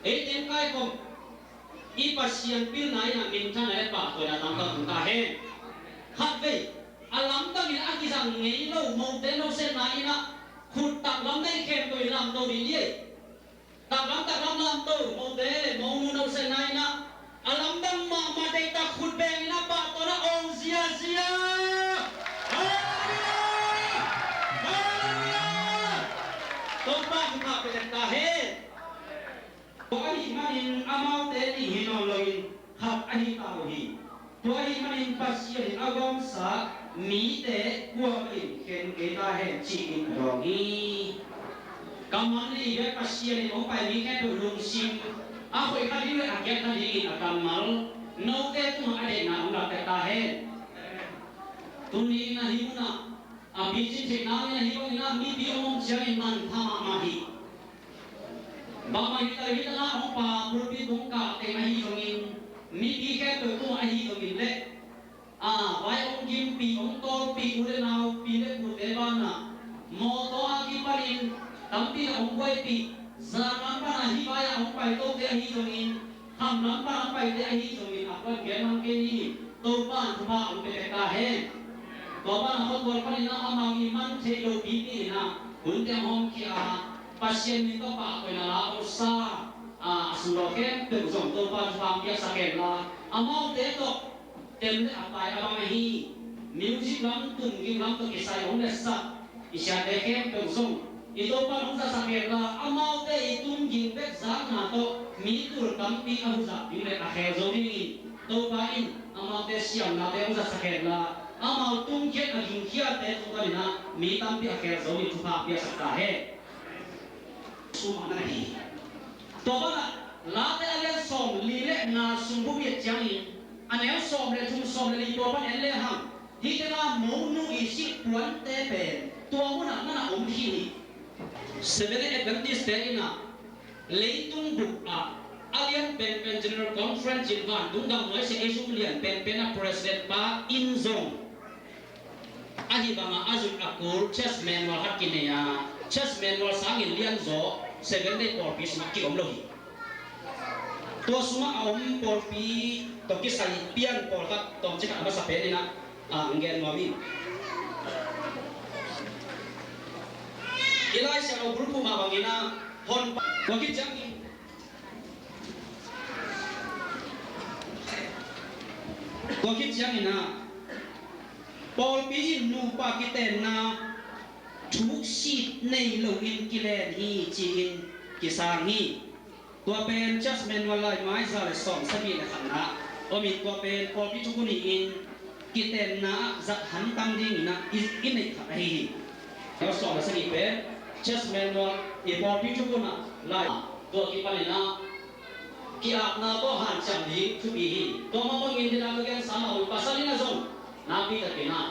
Ei teng kaikhawm i Pasian pilna in a minthanna le pahtawina tangtang tung ta hen. Khatvei a lamdang in a kizang ngei lo mote nosenna in a khut taklam nei khempeuh in lamto ding hi. Taklam taklam lamto mote le monu nosenna in a, a lamdang mahmah deihtak khut beng in a pahtawina awng ziazia. Halleluiah! Halleluiah! Topa thupha pia ta hen. Tua ahih manin amaute nih hi nawn loin khat ahi ta uh hi. Tua ahih manin Pasian in a gawmsa mite kuamah in khen kei ta hen ci-in a dawng hi. Kammal nih i biak Pasian in hong pai mi khempeuh lungsim a hoih kha ding le a giat kha dingin a kammal note tungah a deihna hong lak pia ta hen. Tuni in a hih munah a picin theihna in a hih bangin a mipi hong om ciangin manpha mahmah hi. Bangmah hi ta hi ta na hong pa pulpit hong kah teng ahi zongin mipi khempeuh tungah ahi zongin le a vai hong gimpih hong tawlpih u le nau pi le pute banah mawtaw a kipanin tampi tak hong buaipih zan lam pana hih vai-ah hong paitote ahi zongin kham lam pana hong paite ahi zongin a kuan gen mang kei ni hi. Topa in thupha hong pia pek ta hen. Topa in a khontual panin a amau i man theih loh pipi in a hunte hong hawmkhia a Pasian min tawh pahtawina la hong sa a sunglaw khempeuh zong Topa in thupha hong piaksak hen la amaute tawh tem le a tai a bang ahi music lam tung ging lam tawh kisai hong letsak Siate khempeuh zong i Topa in hong zatsak hen la, amaute i tung ging bek zakna tawh mi tul tampi a huzap ding le a khel zo dingin Topa in amaute siamnate hong zatsak hen la, amau tungkhiat a gingkhiate tung panin ah mi tampi a khel zo ding thupha piaksak ta hen. Sumah na hi. Tua banah Late a lian sawm li le nga sung buk i et ciangin a neu sawm le thum, sawm le li tua pan en le hang. Hih tengah monu i sih puante pen tua munah mana om hi. Seventh Day Adventist te in ah leitung bup ah a lian penpen General Conference in vantung gam nuai sia ei sum lian penpen a president pa in zong ahi bangah a zut a kul church manual khat kinei a, church manual sangin lianzaw Seventh Day pawlpi sungah ki-om lo hi. Tua sungah a om pawlpi tawh kisai pian pawlkhat tawmcik khat a masa pen in ah, a, ang gen nuam hi. I Lai Siangtho bulphuh mah bangin ah hon pa tua khit ciangin Tua khit ciangin ah pawlpi in nupa kitenna thuksit nei loin kilen hi ci-in kisang hi. Tua pen Church Manual lai mai za le sawm sagih le khatna om in tua pen pawlpi thukhu ni-in kitenna ah zat hamtang dingin ah i, i neih khat ahi hi. Tua sawm le sagih pen Church Manual i pawlpi thukhu na lai tua kipanin ah ki-apna tawh hanciam ding thupi hi. Tua mah bangin dena ka gensa mah un pasal in a zong nakpi takin ah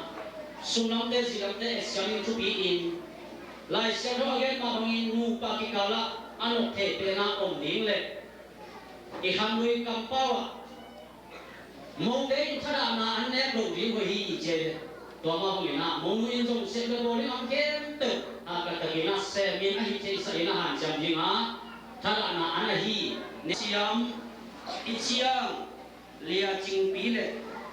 sunglamte zilamte etsiam ding thupi in Lai Siangtho a gen mah bangin nupa kikalah a nok thei pen ah om ding le i khanlui kampau ah mote in thadahna an nek loh ding hoih hi i ci. Tua mah bangin ah monu in zong sep le bawl ding a om khempeuh a taktakin ah semin ahi theisak in a hanciam ding a thadahna an ahi. Ne siam i ciang Lia Cingpi le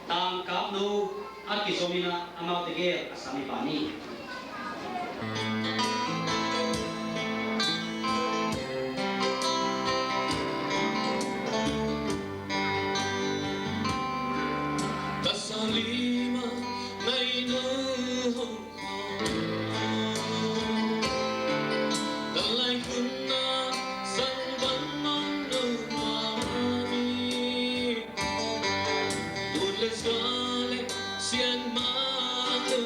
Tangkapno a kizomin ah amaute gel a sam i pa ni. Ka salima ngaina hong ka lai khunna sang bang mang no mani. Ut le sua le sian mang no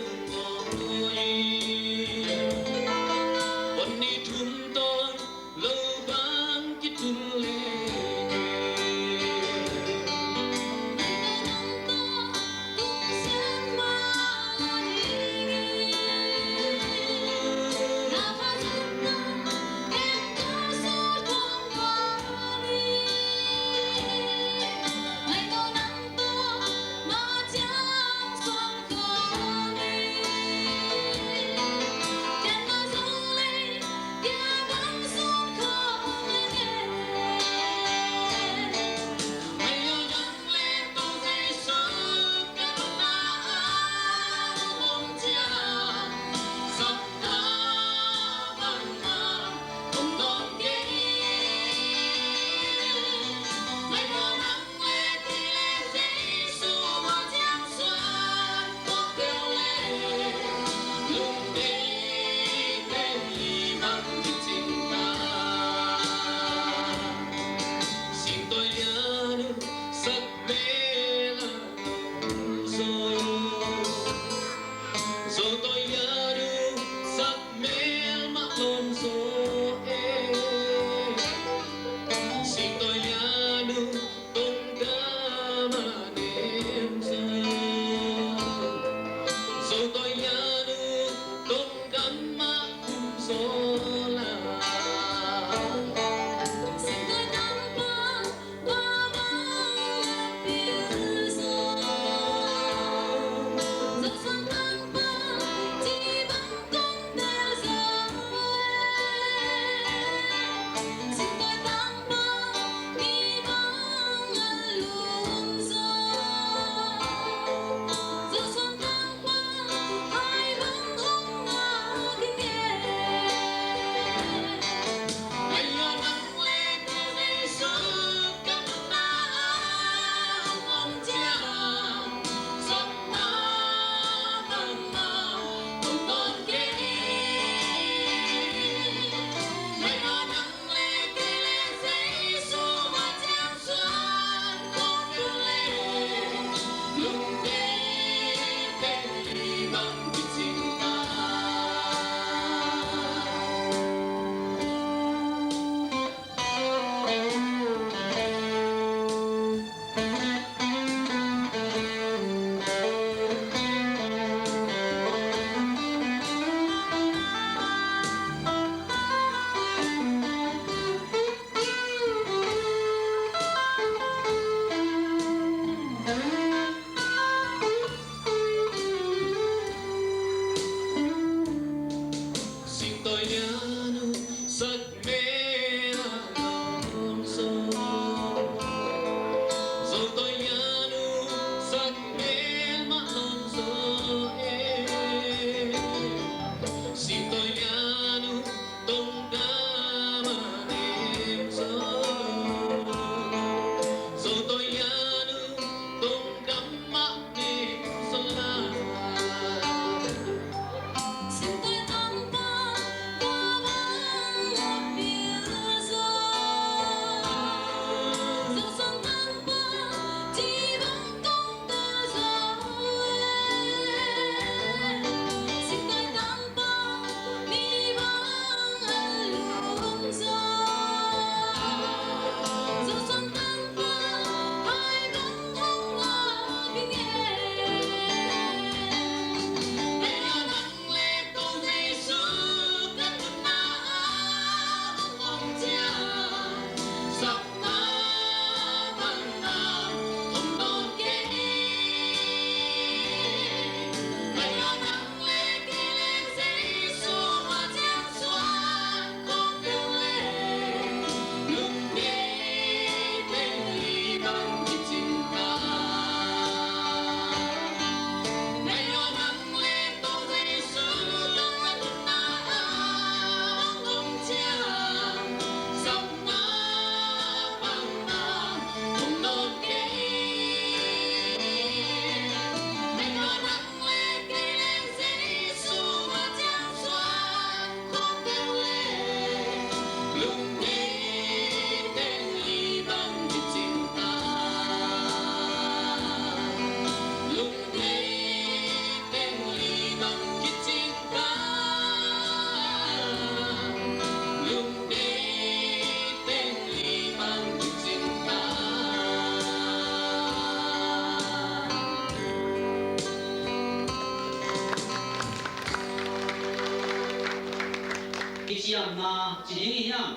Kiciamna ci ding hi hiam?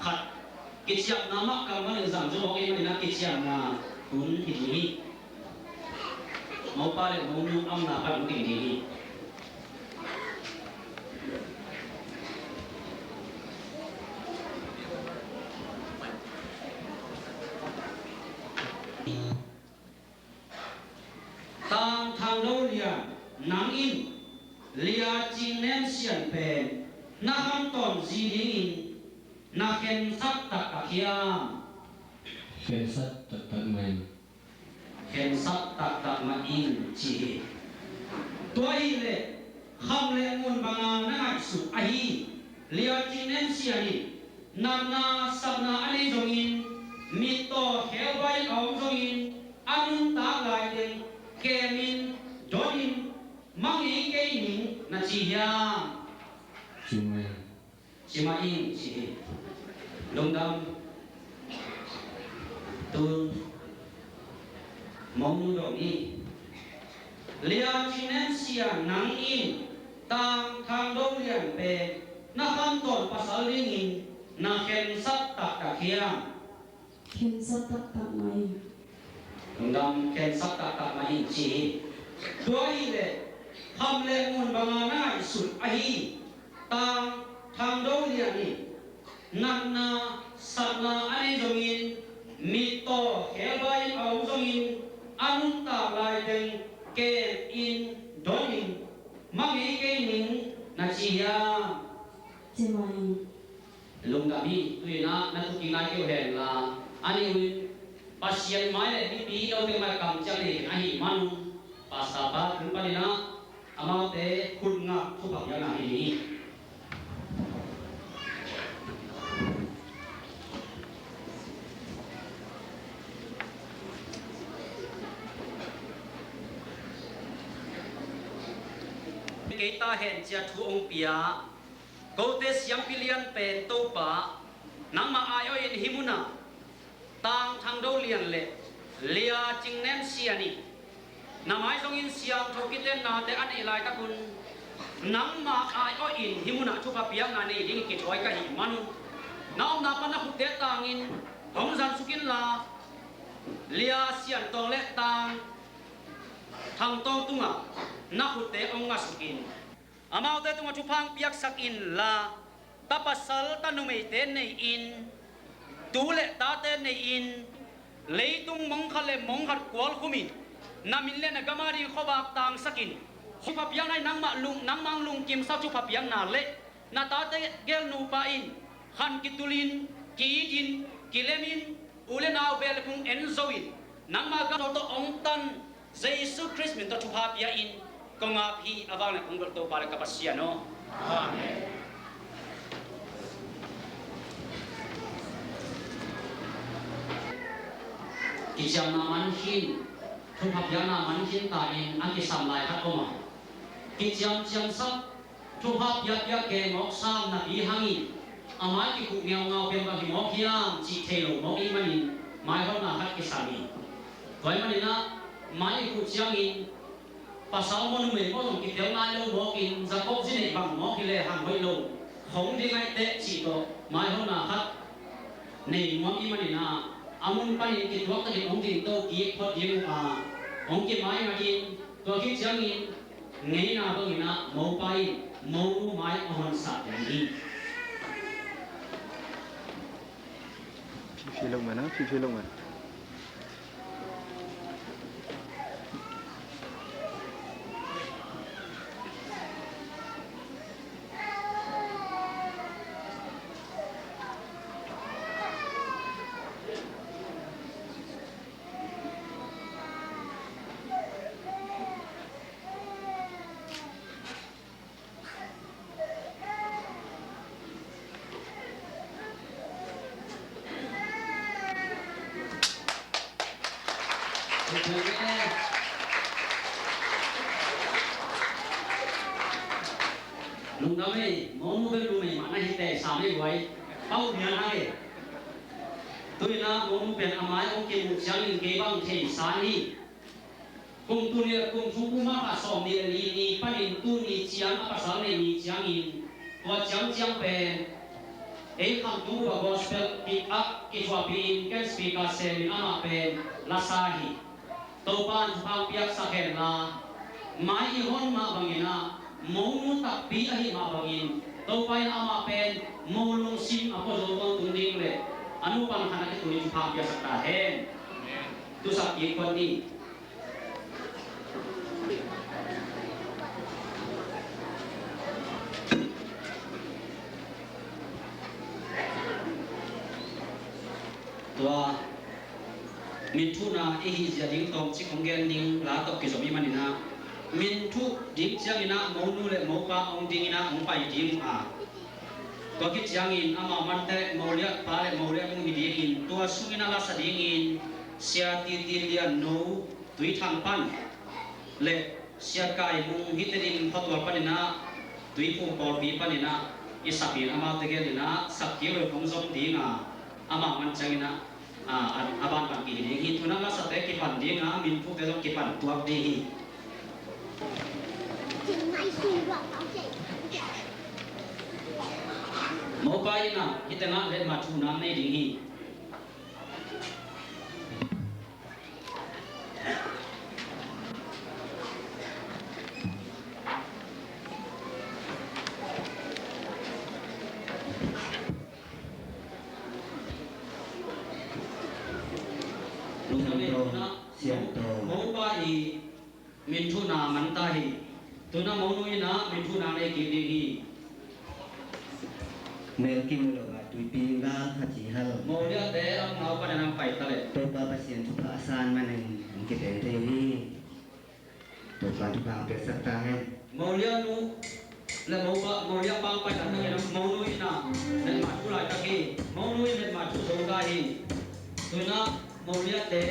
Khat, kiciamna mah kammal in zang zaw mawk ih manin ah kiciamna hun hi ding hi. Mopa le monu amna pan hong ting ding hi. Tang Thang Do Lian, nang in Lia Cing Nem Sian pen na khamtawn zi dingin na khensat taktak hiam? Khensat taktak mah in. Khensat taktak mah in ci hi. Tua ahih leh kham le ngun banga na ngaihsut ahi Lia Cing Nem Sian in natna satna a nei zongin mittaw khebai a om zongin a nuntak laiteng kemin donin mangei kei ning na ci hiam? Ci mah in. Ci mah in ci hi. Lungdam. Tu monu dong hi. Lia Cing Nem Sian, nang in Tang Thang Do Lian pen na khamtawn pasal dingin na khensat taktak hiam? Khensat taktak mah in. Lungdam, khensat taktak mah in ci hi. Tua ahih leh kham le ngun banga na ngaihsut ahi Tang Thang Do Lian in natna satna a nei zongin mittaw khebai a om zongin a nuntak laiteng kemin donin mangei kei ning na ci hiam? Ci mah in. Lungdam hi. Tu-in ah na thukik nai kei uh hen la, a nih uh in Pasian mai le mipi note mai kamciam nei ahih man un, Pastor pa tung panin ah amaute khut ngak thupha piakna hi ding hi. Kei ta hen ci-a thu hong pia kote siampi lian pen Topa, nangmah aiawhin hih munah Tang Thang Do Lian le Lia Cing Nem Sian in na mai zongin siangtho kitennate a neih laitakun nangmah aiawhin hih munah thupha piakna nei ding kithuai ka hih manun, na omna pan na khutte tangin hong zansuk inla, Lia Sian Tawng le Tang Thang Tawng tungah na khutte hong ngasuk in. Amaute tungah thupha hong piaksak inla, ta pasal ta numeite nei-in, tu le tate nei-in, leitung mongkhat le mongkhat kualkhumin na min le na gam ading khuavak tangsakin, thupha piakna in nangmah lung, nangmah hong lungkimsa thupha piakna le na tate gel nupa in khan kitulin, ki-itin, kilemin, u le nau bel le phung en zo in, nangmah gam tawh hong tan Jesu Khrist min tawh thupha pia-in kong ap hi. A vang le kong dolh Topa le ka Pasian aw. Amen. Kiciamna man khin, thupha piakna man khin ta in a kisam lai khat om a, kiciamciamsak, thupha piakpiak kei mawk sam napi hangin a mai kikhuh ngeungau pen bang hi mawk hiam cih thei lo mawk ih manin maihotna khat kisam hi. Tua ih manin ah mai i khuh ciangin pasal maw numei maw zong kitel nai lo mawkin Jacob zi neih bang mawk hi leh hang hoih lo, khong ding aih teh cih tawh maihotna khat nei nuam ih manin ah a mun panin kituak takin hong dingto kik phot ding uh a, hong kimai ngakin tua khit ciangin ngeina bangin ah mopa in monu mai a honsak ding hi. Fifi lo man a, fifi lo man. Lungdam ei, monu bel numei mah na hi teh, sam ei guai. Pau nian a ei. Tu-in ah monu pen a mai hong kimuh ciangin kei bang thei san hi. Kum tul nih le kum thum kum a kha sawmnih le li ni panin tuni ciang a pasal neih ni ciangin Tua ciangciang pen ei Khamtung upa gospel kik ah kithuahpih in ken speaker semin amah pen lasa hi. Topa in thupha piaksak henla, mai i hon mah bangin ah, monu takpi ahih mah bangin Topa in amah pen mo lungsim a pua zo tawntung ding le a nupa khan a kitun in thupha piaksak ta hen. Tusak kik khuan ni. Tua min thuhna i hih zia ding tawmcik hong gen ding la tawh kizom i hih manin ah, min thuh ding ciangin ah monu le mopa hong dingin ah hong pai ding uh a, tua khit ciangin amau mante moliatpa le moliatnu hi dingin tua sungin ah lasa dingin Sia Titi Lian No Tuithang pan le Sia Kai Mung hi Tedim khuatual panin ah, Tuiphum pawlpi panin ah i sapin amaute genin ah sak kik lo hong zom ding a, amau man ciangin ah, a, a, a banban kihih ding hi. Tu-in ah lasate kipan ding a, min thuhte zong kipan tuak ding hi. Mopa in ah hih tengah letmat thuh nang nei ding hi. Lungdam ei. Siangtho. Mopa i min thuhna man ta hi. Tu-in ah monu in ah min thuhna nei kik ding hi. Mel kim lo a tuipi la ha ci hal. Moliate a nau panin ah pai ta le. Topa Pasian thupha a san manin hong kipia thei hi. Topa thupha hong piaksak ta hen. Molianu le mopa, moliapa hong pai ta le, monu in ah letmat thuh laitak hi. Monu in letmat thuh zo ta hi. Tu-in ah moliate,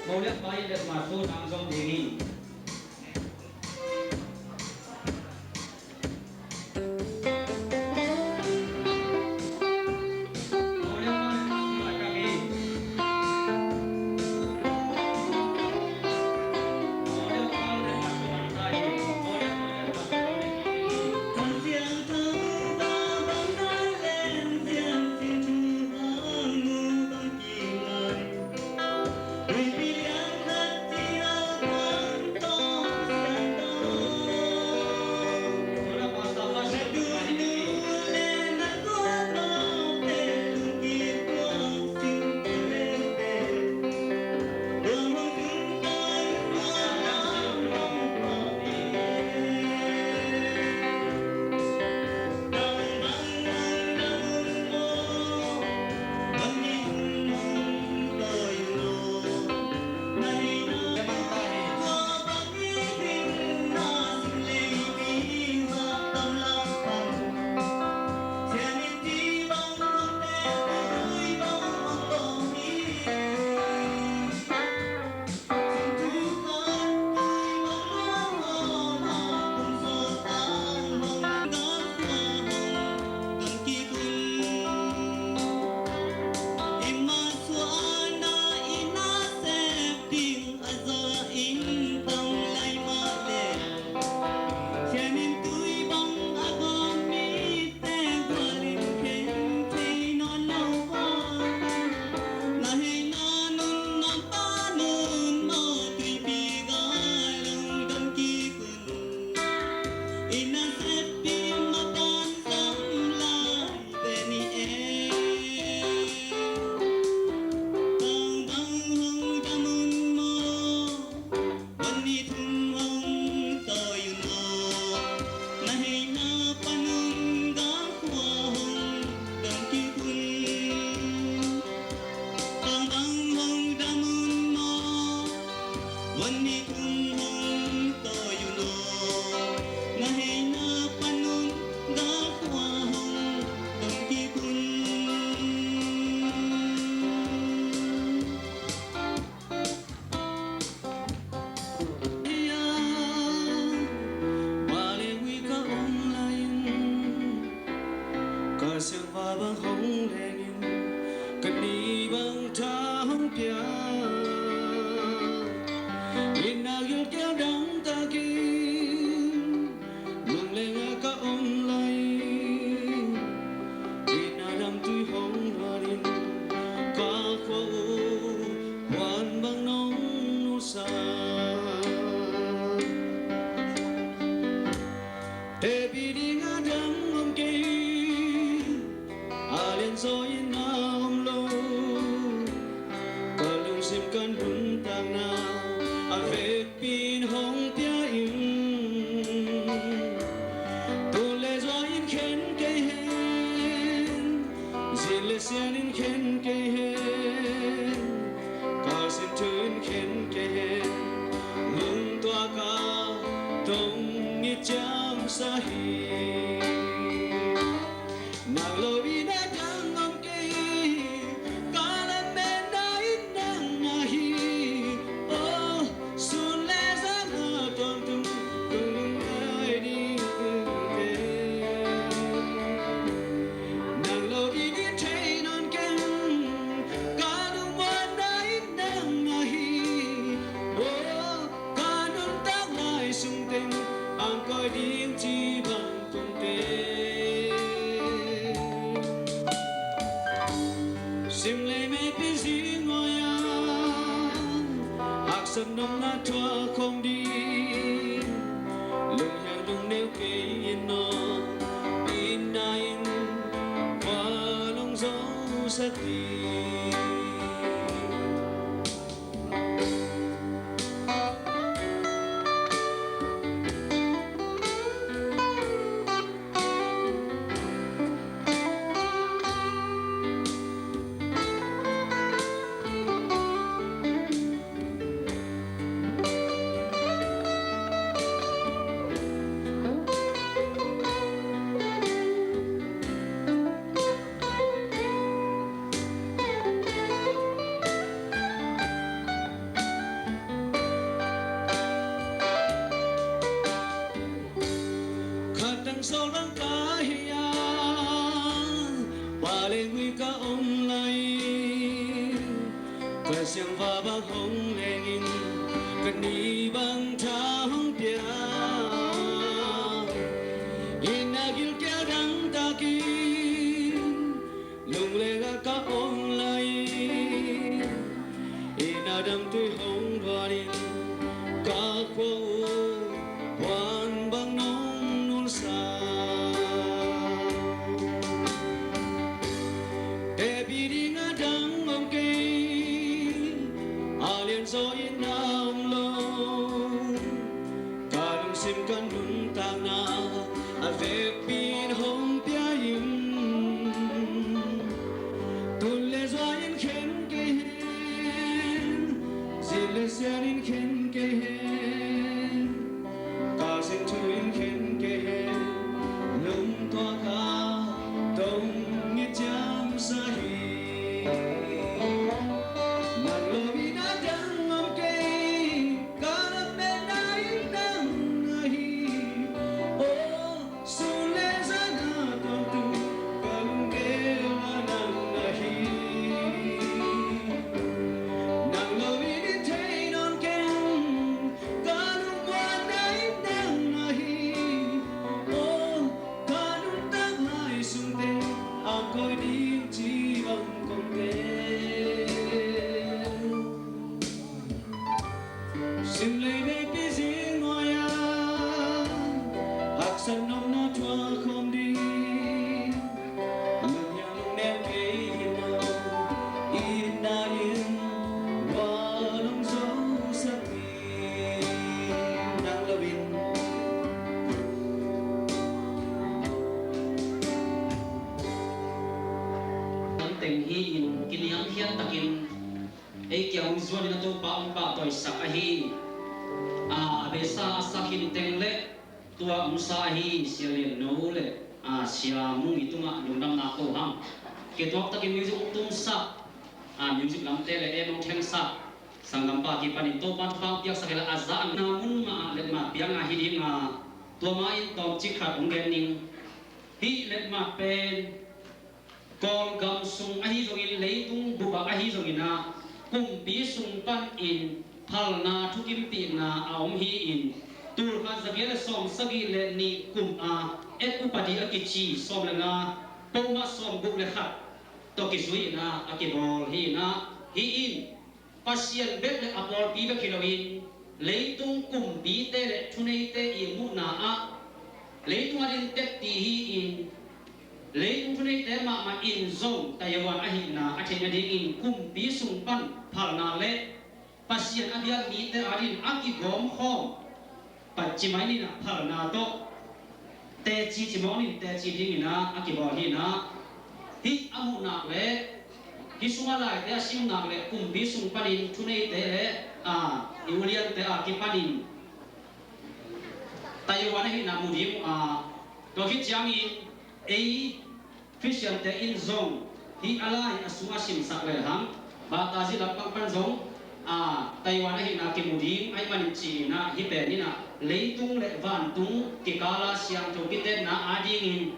moliapa in letmat thuh nang zom ding hi. Ka siangpa bang hong lengin, ka ni bang tha hong pia. Inn a gilkial dangtakin, lungleng ah ka om lai. Pi ding a dang om kei, a lianzaw in a om lo. Ka lungsim ka nuntakna a vekpi in hong pia in. Tul le zua in khen kei hen, zin le sian in khen kei hen, kalsin thu in khen kei hen, lungtuak a tong i ciamsa hi. Nang lo in a dang om kei, ka lametna in nang ahi. Oh, sun le zan a tawntung lungngai dingte. Nang lo in i thei nawn keng, ka lungmuanna in nang ahi. Oh, ka nuntak lai sung teng, ang koi ding ci bang tung teng. Sim lei meipi zing ngawi a, haksat nopna thuak khawm ding. Lunghiang lungneu kei in aw, inn ah in kua long zo sak ding. Khatang sawl bang ka hi a, pa le gui ka om lai. Pasian va bang hong lengin, ka ni bang tha hong pia. Inn a gilkial dangtakin, lungleng ah ka om lai. Inn a damtui hong luanin, ka khua uh puan bang nong nulsa. Tepih ding a dang om kei, a lianzaw in a om lo. Ka lungsim ka nuntakna a vekpi in hong pia in. Tul le zua in khen kei hen, zin le sian in khen kei hen, kalsin thu in khen kei hen, lungtuak a tong i ciamsa hi. Nang lo in a dang om kei, ka lametna in nang ahi. Oh, sun le zan a tawntung, ka lunggel ah nang ahi. Nang lo in i thei nawn keng, ka lungmuanna in nang ahi. Oh, ka nuntak lai sung teng, ang koi ding ci bang kong tel. Sim lei meipi zing ngawi a, haksat nopna thuak khawm ding. Lunghiang lungneu kei in aw, inn ah in kua long zo sak ding. Nang lo in. Teng hi in kiniamkhiat takin ei kiang hong zuan in a Topa hong pahtawisak ahi. A, a beisa a sa khin teng le tua hong sa ahi Sia Lian No le, a, Sia Mung i tungah lungdamna ko hang. Kituak takin music hong tumsak, a, music lamte le ei hong thengsak sanggampa kipanin Topa thupha hong piaksak hi la, a zahna mun mah ah letmat piang a hi ding a, tua ma in tawmcik khat hong gen ning. Hih letmat pen Kawlgam sung ahi zongin, leitung bup ah ahi zongin ah, kumpi sung panin phalna thukimpihna a om hi-in, tul khat za giat le sawm sagih le nih kum a et upadi a kici sawm le nga, pawlmah sawm guk le khat tawh kizui-in ah a kibawl hi-in ah, hi-in Pasian bek le a pawlpi bek hi loin, leitung kumpite le thuneite i muhna ah Leitung a ding tepti hi-in, leitung thuneite mahmah in zong Taiwan ahihna a theih nadingin kumpi sung pan phalna le Pasian a biak mite adingin a kigawmkhawm, pacimai ninah phalna tawh teci cimawh nin teci dinginah a kibawl hinah, hih a muhnak le hih sungah laite a simnak le kumpi sung panin thuneite le a i uliante a kipanin Taiwan ahihna mu ding uh a, tua khit ciangin ei Khristiante in zong hih a lai a sung a simsak lehang, Batazi lampang pan zong a Taiwan ahihna kimu ding ahih manin ci-inah hih pen inah leitung le vantung kikala siangtho kitenna adingin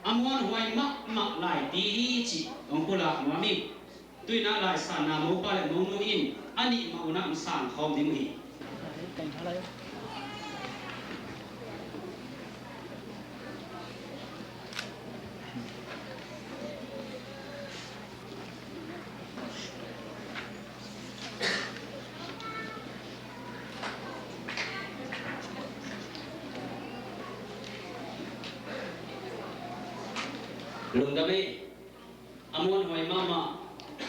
a muanhuai mahmah laipi hi cih hong pulak nuam hi. Tuinah laisanna mopa le monu in a nih mah unah hong sang khawm ding uh hi. Lungdam ei. A muanhuai mahmah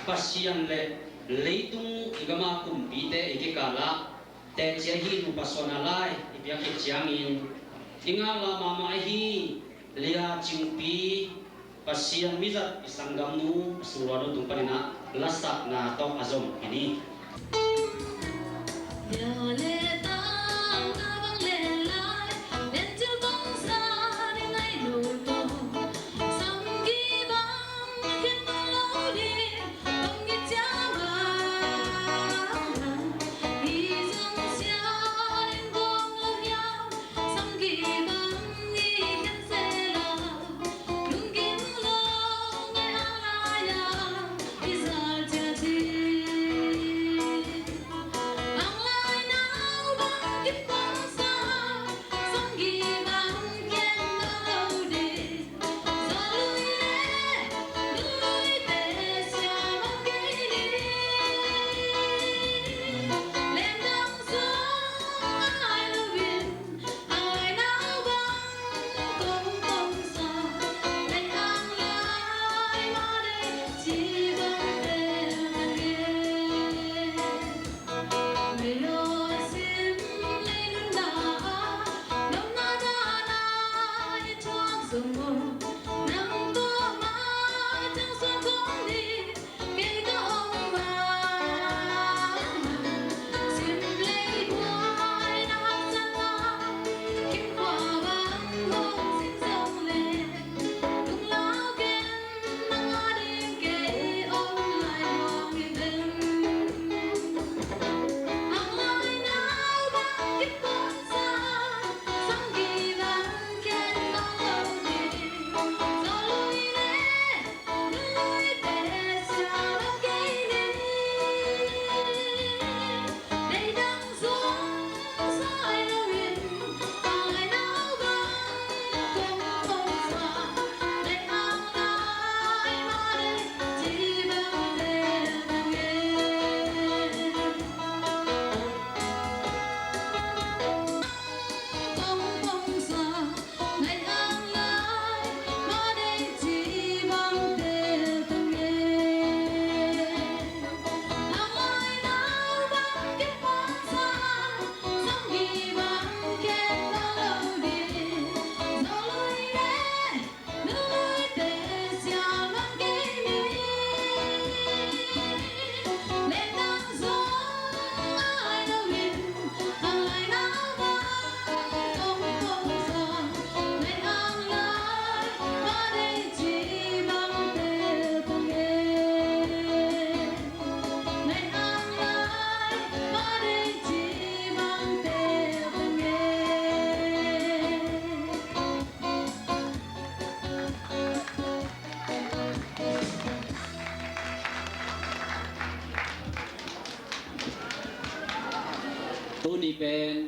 Pasian le leitung i gama kumpite i kikalah teci ahi nupa suan a lai i piak khit ciangin i ngaklah mahmah ahi Lia Cingpi Pasian mizat i sanggamnu a sungluanu tung paninah lasakna tawh a zom hi ni. Tuni pen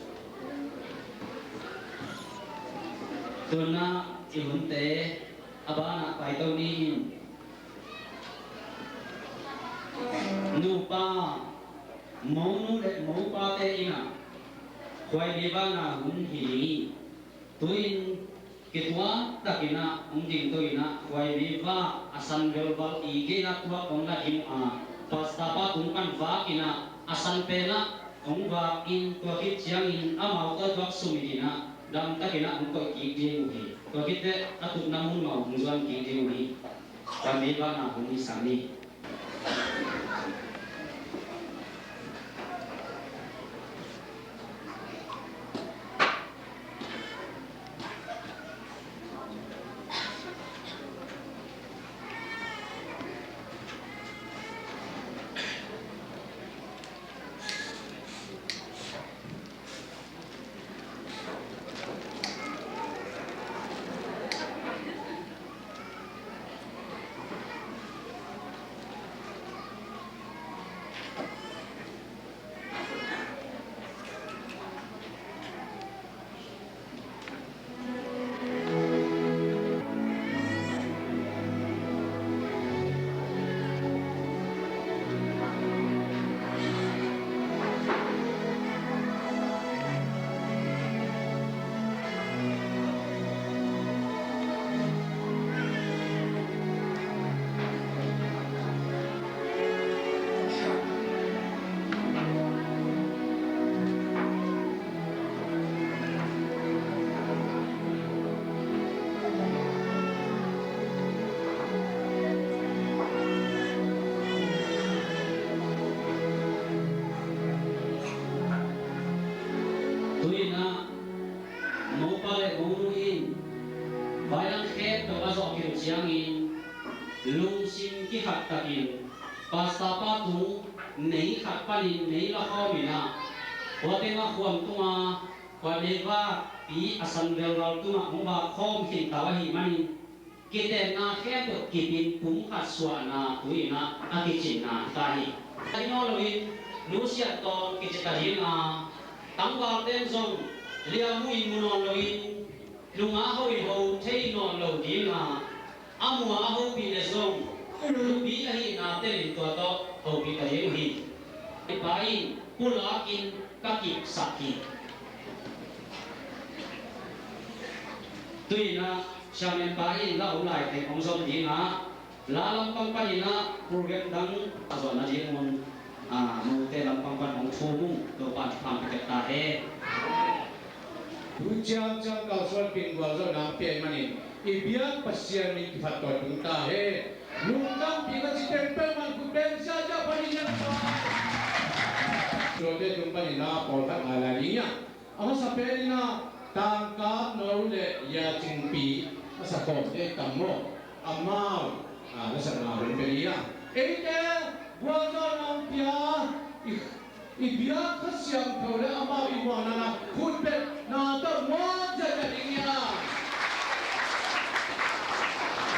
tunah i hunte a banah paito ni in, nupa, monu le mopate inah khuaimi banah hun hi ni. Tuin Kituak takin ah hong dingto in ah, Khuaimi vak a san velval i gei-ah tuak hong la ding uh a, pastor pa tung pan vak in ah a san pen ah hong vak in, tua khit ciangin amau tawh tuak sum in ah damtakin ah hong koih kik ding uh hi. Tua khit teh a tutna mun mah hong zuan kik ding uh hi. Khuaimi vakna hong hisak ni. Tu-in ah mopa le monu in vailam khempeuh a zawh khit uh ciangin lungsim kikhat takin pastor pa tung mei khat panin mei la khawm in ah, tua teng ah khuam tung a, Khuaimi vak pi a san velval tungah hong vak khawm khin ta uh ahih manin, kitenna khempeuh kip in pumkhat suahna tu-in ah a kicinna hi ta hi. Ahi nawn loin nusiat tawh kici ta ding a, tangvalte in zong liam uh in mu nawn loin, nungah ho in ho thei nawn lo ding a, a mu a, a hopih leh zong nupi ahihna telin tua tawh hopih ta ding uh hi. I pa in pulak in ka kipsak hi. Tu-in ah siamen pa in la om lai teng hong zom ding a, la lampang panin ah program dang a zawhna ding un, ah, note lampang pan hong thum ung, Topa in thupha pia ta hen. Thu ciamciam kalsuan pin gualzawhna hong pia ahih manin i biak Pasian min kiphat tawi tung ta hen. Lungtangpi ka ci peuhmah khut beng siasia panin ah, tuate tung panin ah pawlkhat ngai lai ding hi a. A masa pen in ah Tangkap No le Yacingpi, a sa khawmte tam maw, amau, ah, la sakna hun pen hi a. Eite gualzawhna hong pia, i, i biak Kha Siangtho le amau i muanna khut beng na tawh muan ziahziah ding hi a.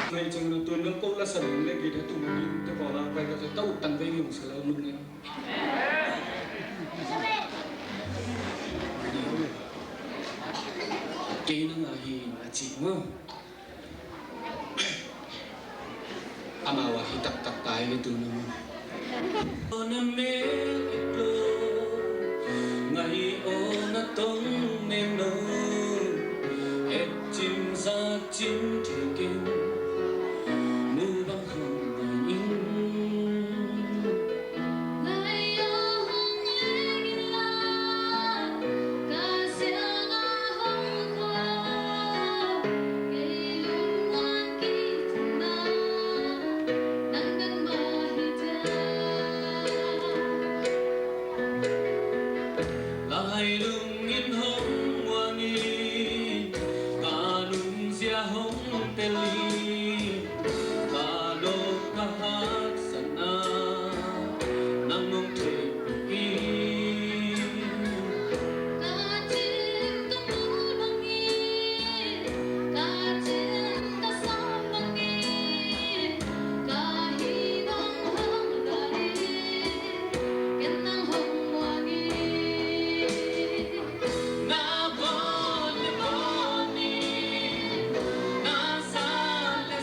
Ngai cang na tuan na ko la sa ling le gita tu ma ding te ko la pai ka sa tau tang ve yung sa la lung ne. Kei nang a hi na ci maw. Amau a hi taktak ta hi ve tu nung. Na mel i tua ngai aw na tong nem no. Et cim za cim thei ken. Nu bang hong ngai in. Lai lungin hong muang in, ka nunzia hong tel in. Ka dawh ka haksatna nang nong theihpih in. Ka cin ka mu bangin, ka cin ka sawm bangin, ka hih bang hong dal in, ken nang hong muang in. Na bawl le bawl in, na sat le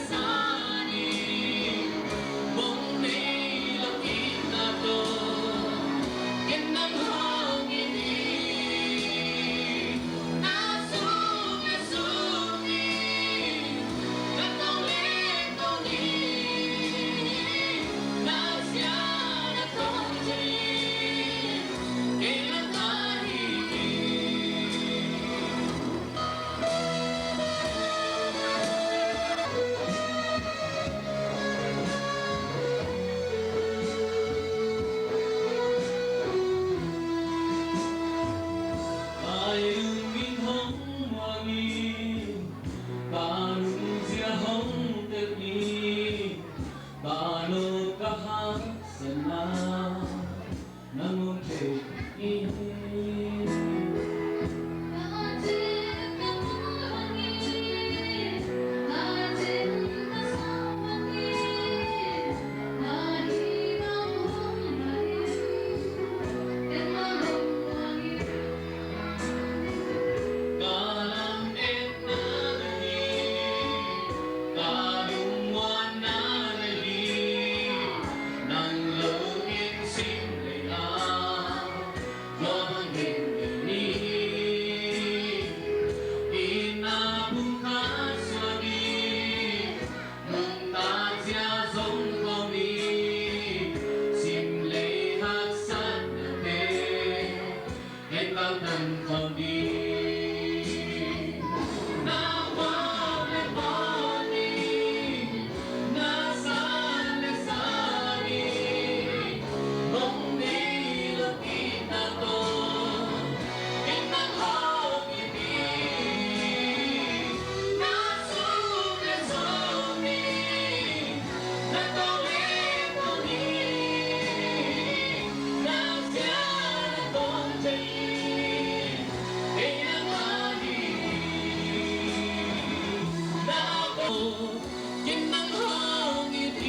Ken nang hong it hi,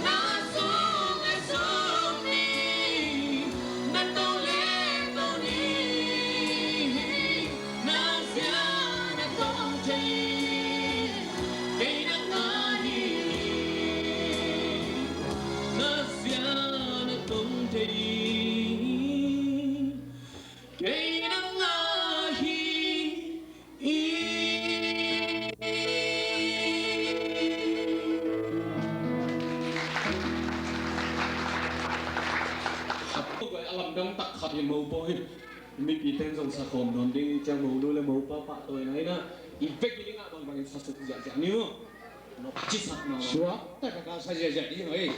na sung a sung ni, na to le to ni, na zia na tong thei, kei nang a hi, na zia na tong thei, kei nang a hi. A lamdang tak khat hi mopaw hi. Mipi ten zong sa khawm nawn ding i ciang, monu le mopa pahtawina in a, i vek i dingah bangbangin sa suk ziahziah ni maw. Nop cisak mah maw. Suak tak a ka sa ziahziah ding ei.